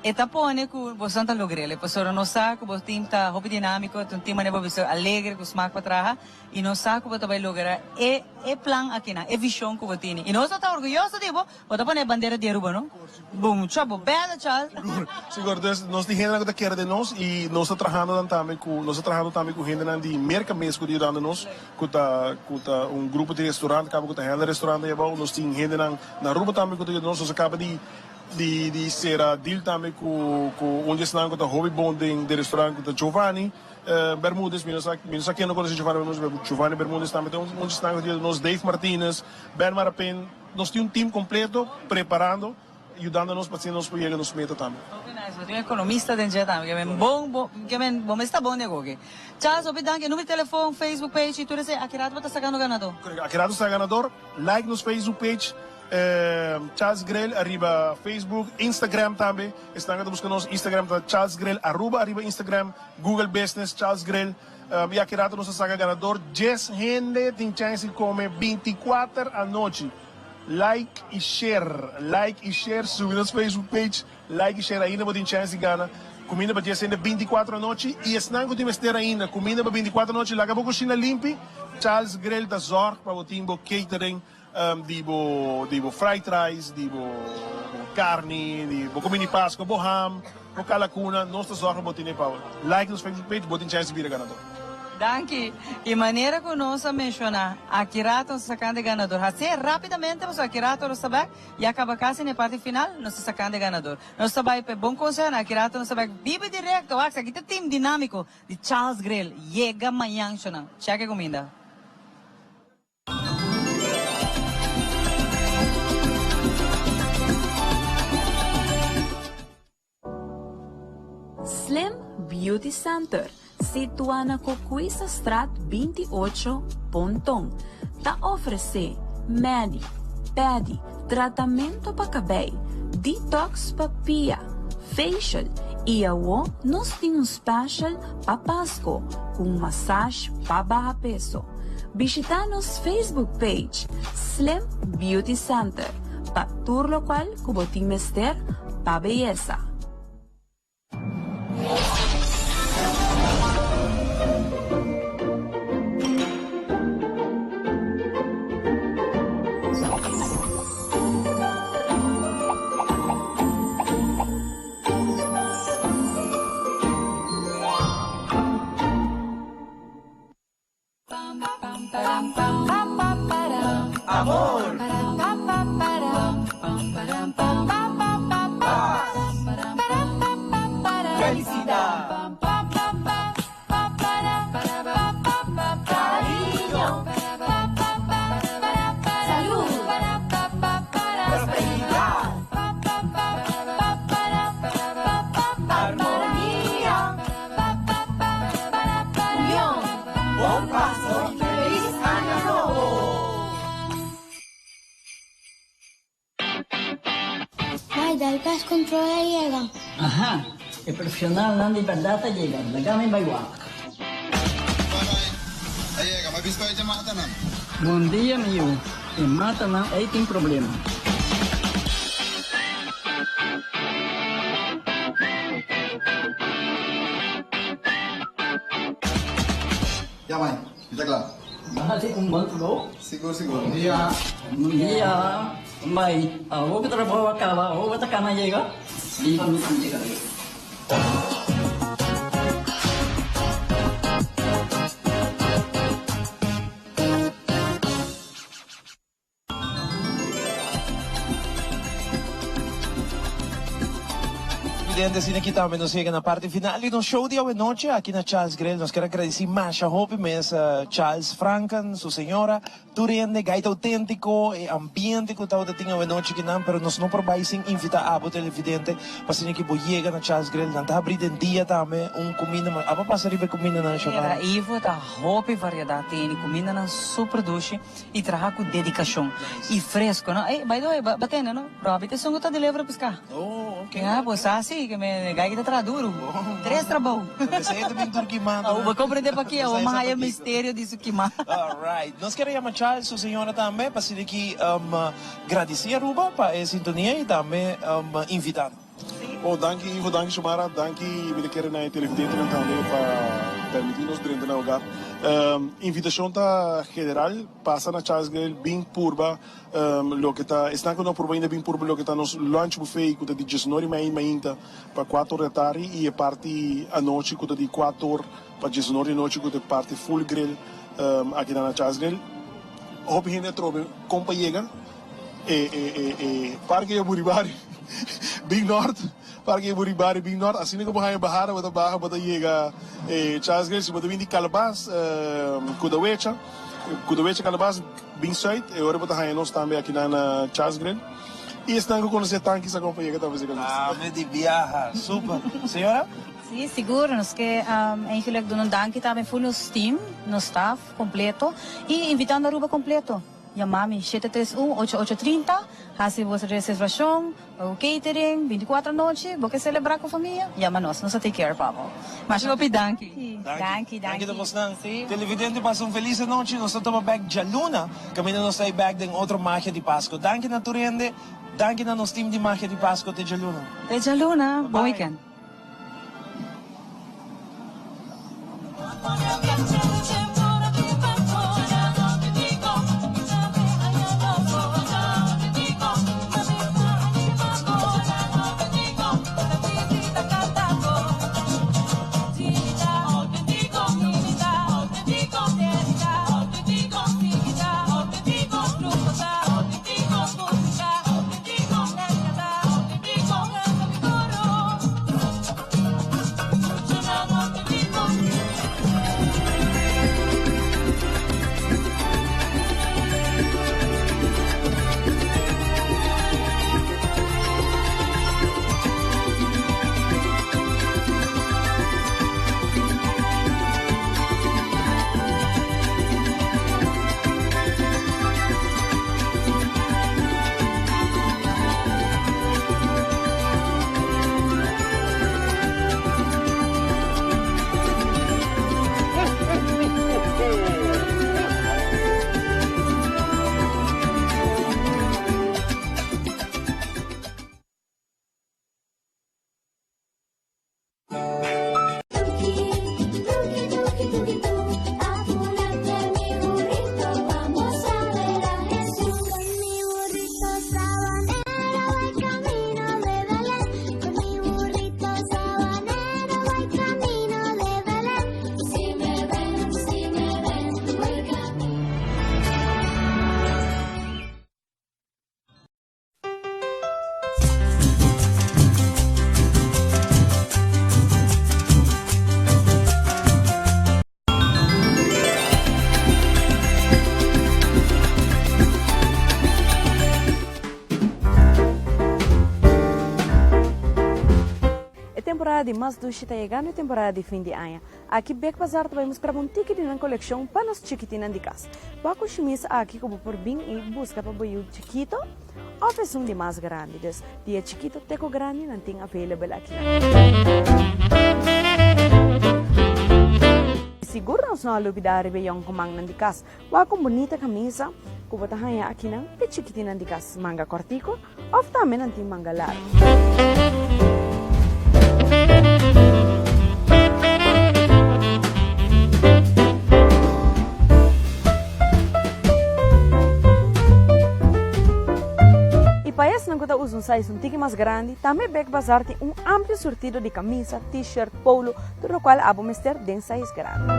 e ta pone cu bosonan ta logr'el. Pasobra nos sa cu bo team ta hopi dinamico, ta un team manera bo bisa alegre, cu smaak pa traha, y nos sa cu bo ta bay logra e e plan akinan, e vision cu bo tini. Y nos ta orguyoso di bo, bo ta pone e bandera di Aruba, no? Boom, cha bo bèlè Charles.
Sigur, sigur. Dus nos tin hendenan ku ta kere den nos i nos ta trahando nan tambe ku, nos ta trahando tambe ku hendenan di Merka mes ku ta yudando nos, ku ta ku ta un grupo di restaurant kaba ku ta handle restaurant ei abou. Nos tin hendenan na Aruba tambe ku ta yuda nos. Nos a kaba di di di sera deal tambe ku ku un di esnan ku ta hopi bon den den restaurant ku ta Giovanni Bermudez. Mi no sa mi no sa ken no konosé Giovanni Bermudez pero Giovanni Bermudez tambe ta un di esnan ku ta yuda nos. Dave Martinez, Ben Marapin. Nos tin un team completo preparando, yudando nos pa asina nos por yega nos meta tambe.
Hopi nice, bo tin un economista den dje tambe, ke men bon, bo, ke men, bo mes ta bon negoki. Charles, hopi danki, numero di telefon, Facebook page y tur esey, aki rato bo ta sacando ganador.
Correcto, aki rato sa ganador, like nos Facebook page, Charles Grill ariba Facebook, Instagram tambe, esnan ku ta buska nos Instagram ta Charles Grill Aruba ariba Instagram, Google Business Charles Grill. I aki rato nos a saca ganador. Djes hende tin chance di come 24 anochi. Like y share, like y share, subi nos Facebook page, like y share, ainda bo tin chance di gana cuminda pa djes hende 24 anochi. Y esnan cu tin mester ainda cuminda pa 24 anochi, laga bo cushina limpi. Charles Grill ta zorg pa bo tin bo catering di bo di bo fried rice, di bo carni, di bo comida di Pasco, bo ham, bo calacuna, nos ta zorg pa bo tene pa like nos Facebook page, bo tin chance di bira ganador.
Danki. Y manera cu nos a menciona, aki rato nos ta sacando e ganador. Hacié rapidamente pasobra aki rato nos ta bek, ya caba casi na e parti final, nos ta sacando e ganador. Nos ta bay pa e bon conseho, aki rato nos ta bek biba directo, wak, aki ta team dinamico di Charles Grill. Yega mañan, shonan. Check e cuminda.
Slim Beauty Center, situá na Cocuisastraat 28, Ponton, ta ofresé medi, pedi, tratamento pa kabei, detox pa pia, facial i awo nos tin un special pa Pasco ku un massage pa baha peso. Bishita nos Facebook page Slim Beauty Center pa tur locual cu bo tin mester pa beyesa.
Amor. Paz.
Mai, dal pest control a yega.
Aha, e profesionalnan di berdad a yega, laga mi bai wak.
A yega, m'a bisto e matanan.
Bon dia mi yu, e matanan ei tin problema.
Ya mai, mi ta kla.
Bo hasi un bon trabou.
Sigur, sigur.
Bon dia. Bon dia. Mai, awor ku trabou a kaba, awor bo ta kana yega? Biba mi ta yega leu.
Evidente asina aki tambe nos yega na parti final di nos show di awenochi aki na Charles Grill. Nos kier a gradeci masha hopi mes Charles Franken, su señora, tur hende, gaita autentico, e ambiente cu tabata tin awenochi kinan, pero nos no por bay sin invita abo televidente pa asina ki bo yega na Charles Grill. Nan ta habri den dia tambe un cuminda, abo a pasa riba e cumindanan, Xiomara?
Mira Ivo, ta hopi variedad tene, cumindanan super dushi. Y traha cu dedicacion. Y fresco, no? Ey, by the way, ba tende, no? Robbie ta esun cu ta deliver pisca.
Oh, ok.
Ya, bo sa si, que me gai ta traha duro. Tres trabou.
Esey ta bin tur kima.
Awo bo comprende paki, awo mi haya misterio di su kima.
All right. Nos kier a yama Charles, su señora tambe, pa asina ki gradici Aruba pa e sintonia y tambe invita nan.
Oh, danki Ivo, danki Xiomara, danki mi ta kere na e televidentenan tambe pa permiti nos drenta na hogar. Invitacion ta general, pasa na Charles Grill, bin purba loke ta, esnan cu no a purba ainda bin purba loke ta nos lunch buffet cu ta di diesnor y mei mainta pa cuator di atardi y e parti anochi cu ta di cuator pa diesnor di nochi cu ta e parti full grill aki na Charles Grill. Hopi hende atrobe con pa yega. E e e e parke ya Buribari bin nort parke ya Buribari bin nort asina ku bo haña bahada bo ta baha bo ta yega e Charles Grill si bo ta bin di Calabas Kudawecha Kudawecha Calabas bin sùit e ora bo ta haña nos tambe aki nan na Charles Grill i esnan ku konosé tanki sa kon pa yega tambe serka nos.
Tambe di biaha super señora.
Si sigur nos ke eigenlijk duna un danki tambe ful nos team nos staff completo i invitando Aruba completo. Yama mi shete tres un ocho ocho 30, hasi bo reservacion, bo catering, 24 anochi, bo ke celebra cu famia, yama nos, nos ta take care pa bo.
Masha hopi danki.
Danki, danki.
Danki ta bosnan. Televidente pasa un feliz anochi, nos ta topa bek djaluna, caminda nos ta e bek den otro Magia di Pasco. Danki na tur hende, danki na nos team di Magia di Pasco, te djaluna.
Te djaluna, bon weekend.
E temporada di mas dushi ta yegando e temporada di fin di aña. Aki Big Bazaar ta bai mustra bo un tiki di nan kolekshon pa nos chikitinnan di kas. Bo a ku shimis aki ku bo por bin i buska pa bo yu chikito. of esun di mas grandi. Dus di e chikito te ku grandi nan tin available aki. Sigur nos no a lubida riba e yonkumannan di kas. Wak un bunita kamisa ku bo ta haña akinan p'e chikitinan di kas manga kòrtiku òf tambe nan tin manga largu. I pa esnan ku ta usa un size un tiki mas grandi, tambe Big Bazaar tin un amplio surtido di kamisa, t-shirt, polo, tur lokual abo mester den size grandi.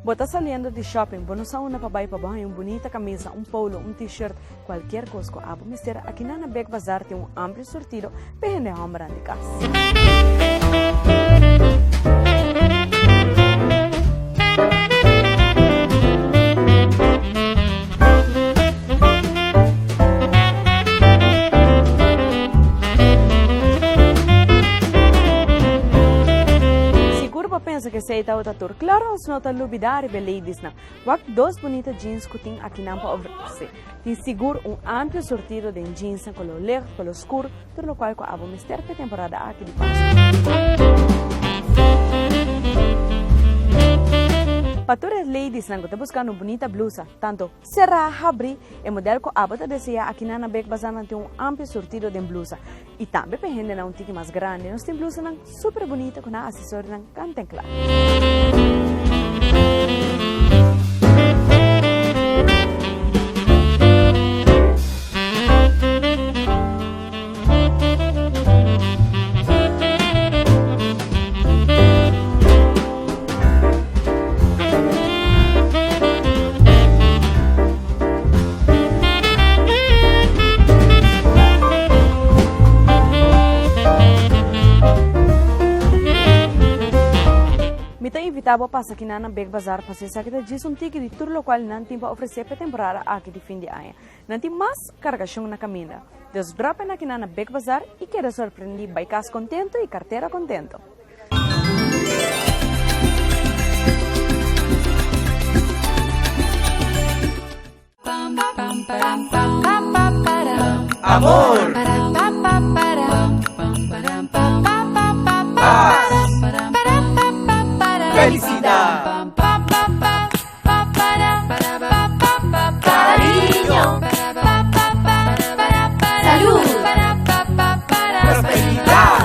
Bo ta saliendo di shopping, bo no sa unda pa bai pa bo haña un bunita camisa, un polo, un t-shirt, cualkier cos cu abo mester, aki na na Big Bazaar tin un amplio surtido pa e hende hombernan di cas. Sigur bo pensa ku esei tabata tur. Klaro nos no ta lubidá riba e ladiesnan. Wak dos bunita jeans ku tin akinan pa ofresé. Tin sigur un amplio surtido den jeansnan koló licht, koló skur, tur lokual ku abo mester pa e temporada aki di Pasku. Pa tur e ladiesnan ku ta buskando un bunita blusa, tanto. Será habrí e model ku abo ta deseá akinan na Big Bazaar nan tin un amplio surtido den blusa i tambe pa e hendenan un tiki mas grandi nos tin blusanan super bunita ku nan asesorionan kant en kla. Mi ta invitá bo pasa kinan na Big Bazaar pasobra esaki ta djis un tiki di tur lokual nan tin pa ofresé pa e temporada aki di fin di aña. Nan tin mas kargashon na kaminda. Dus drop in akinan na Big Bazaar i keda sorprendí bai kas kontento i kartera kontento.
Amor. Paz. Felicidad. Cariño. Salud. Prosperidad.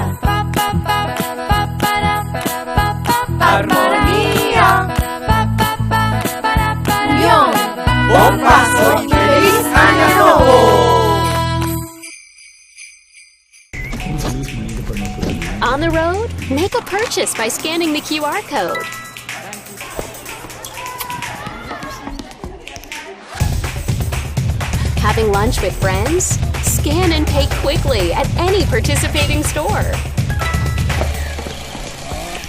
Armonía. Unión. Bon Pasco y feliz año nuevo.
On the road, make a purchase by scanning the QR code. Having lunch with friends? Scan and pay quickly at any participating store.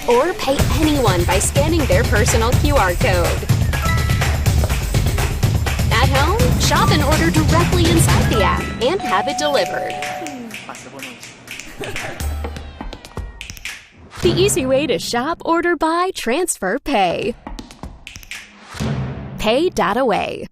Or pay anyone by scanning their personal QR code. At home, shop and order directly inside the app and have it delivered. The easy way to shop, order, buy, transfer, pay. Pay.away.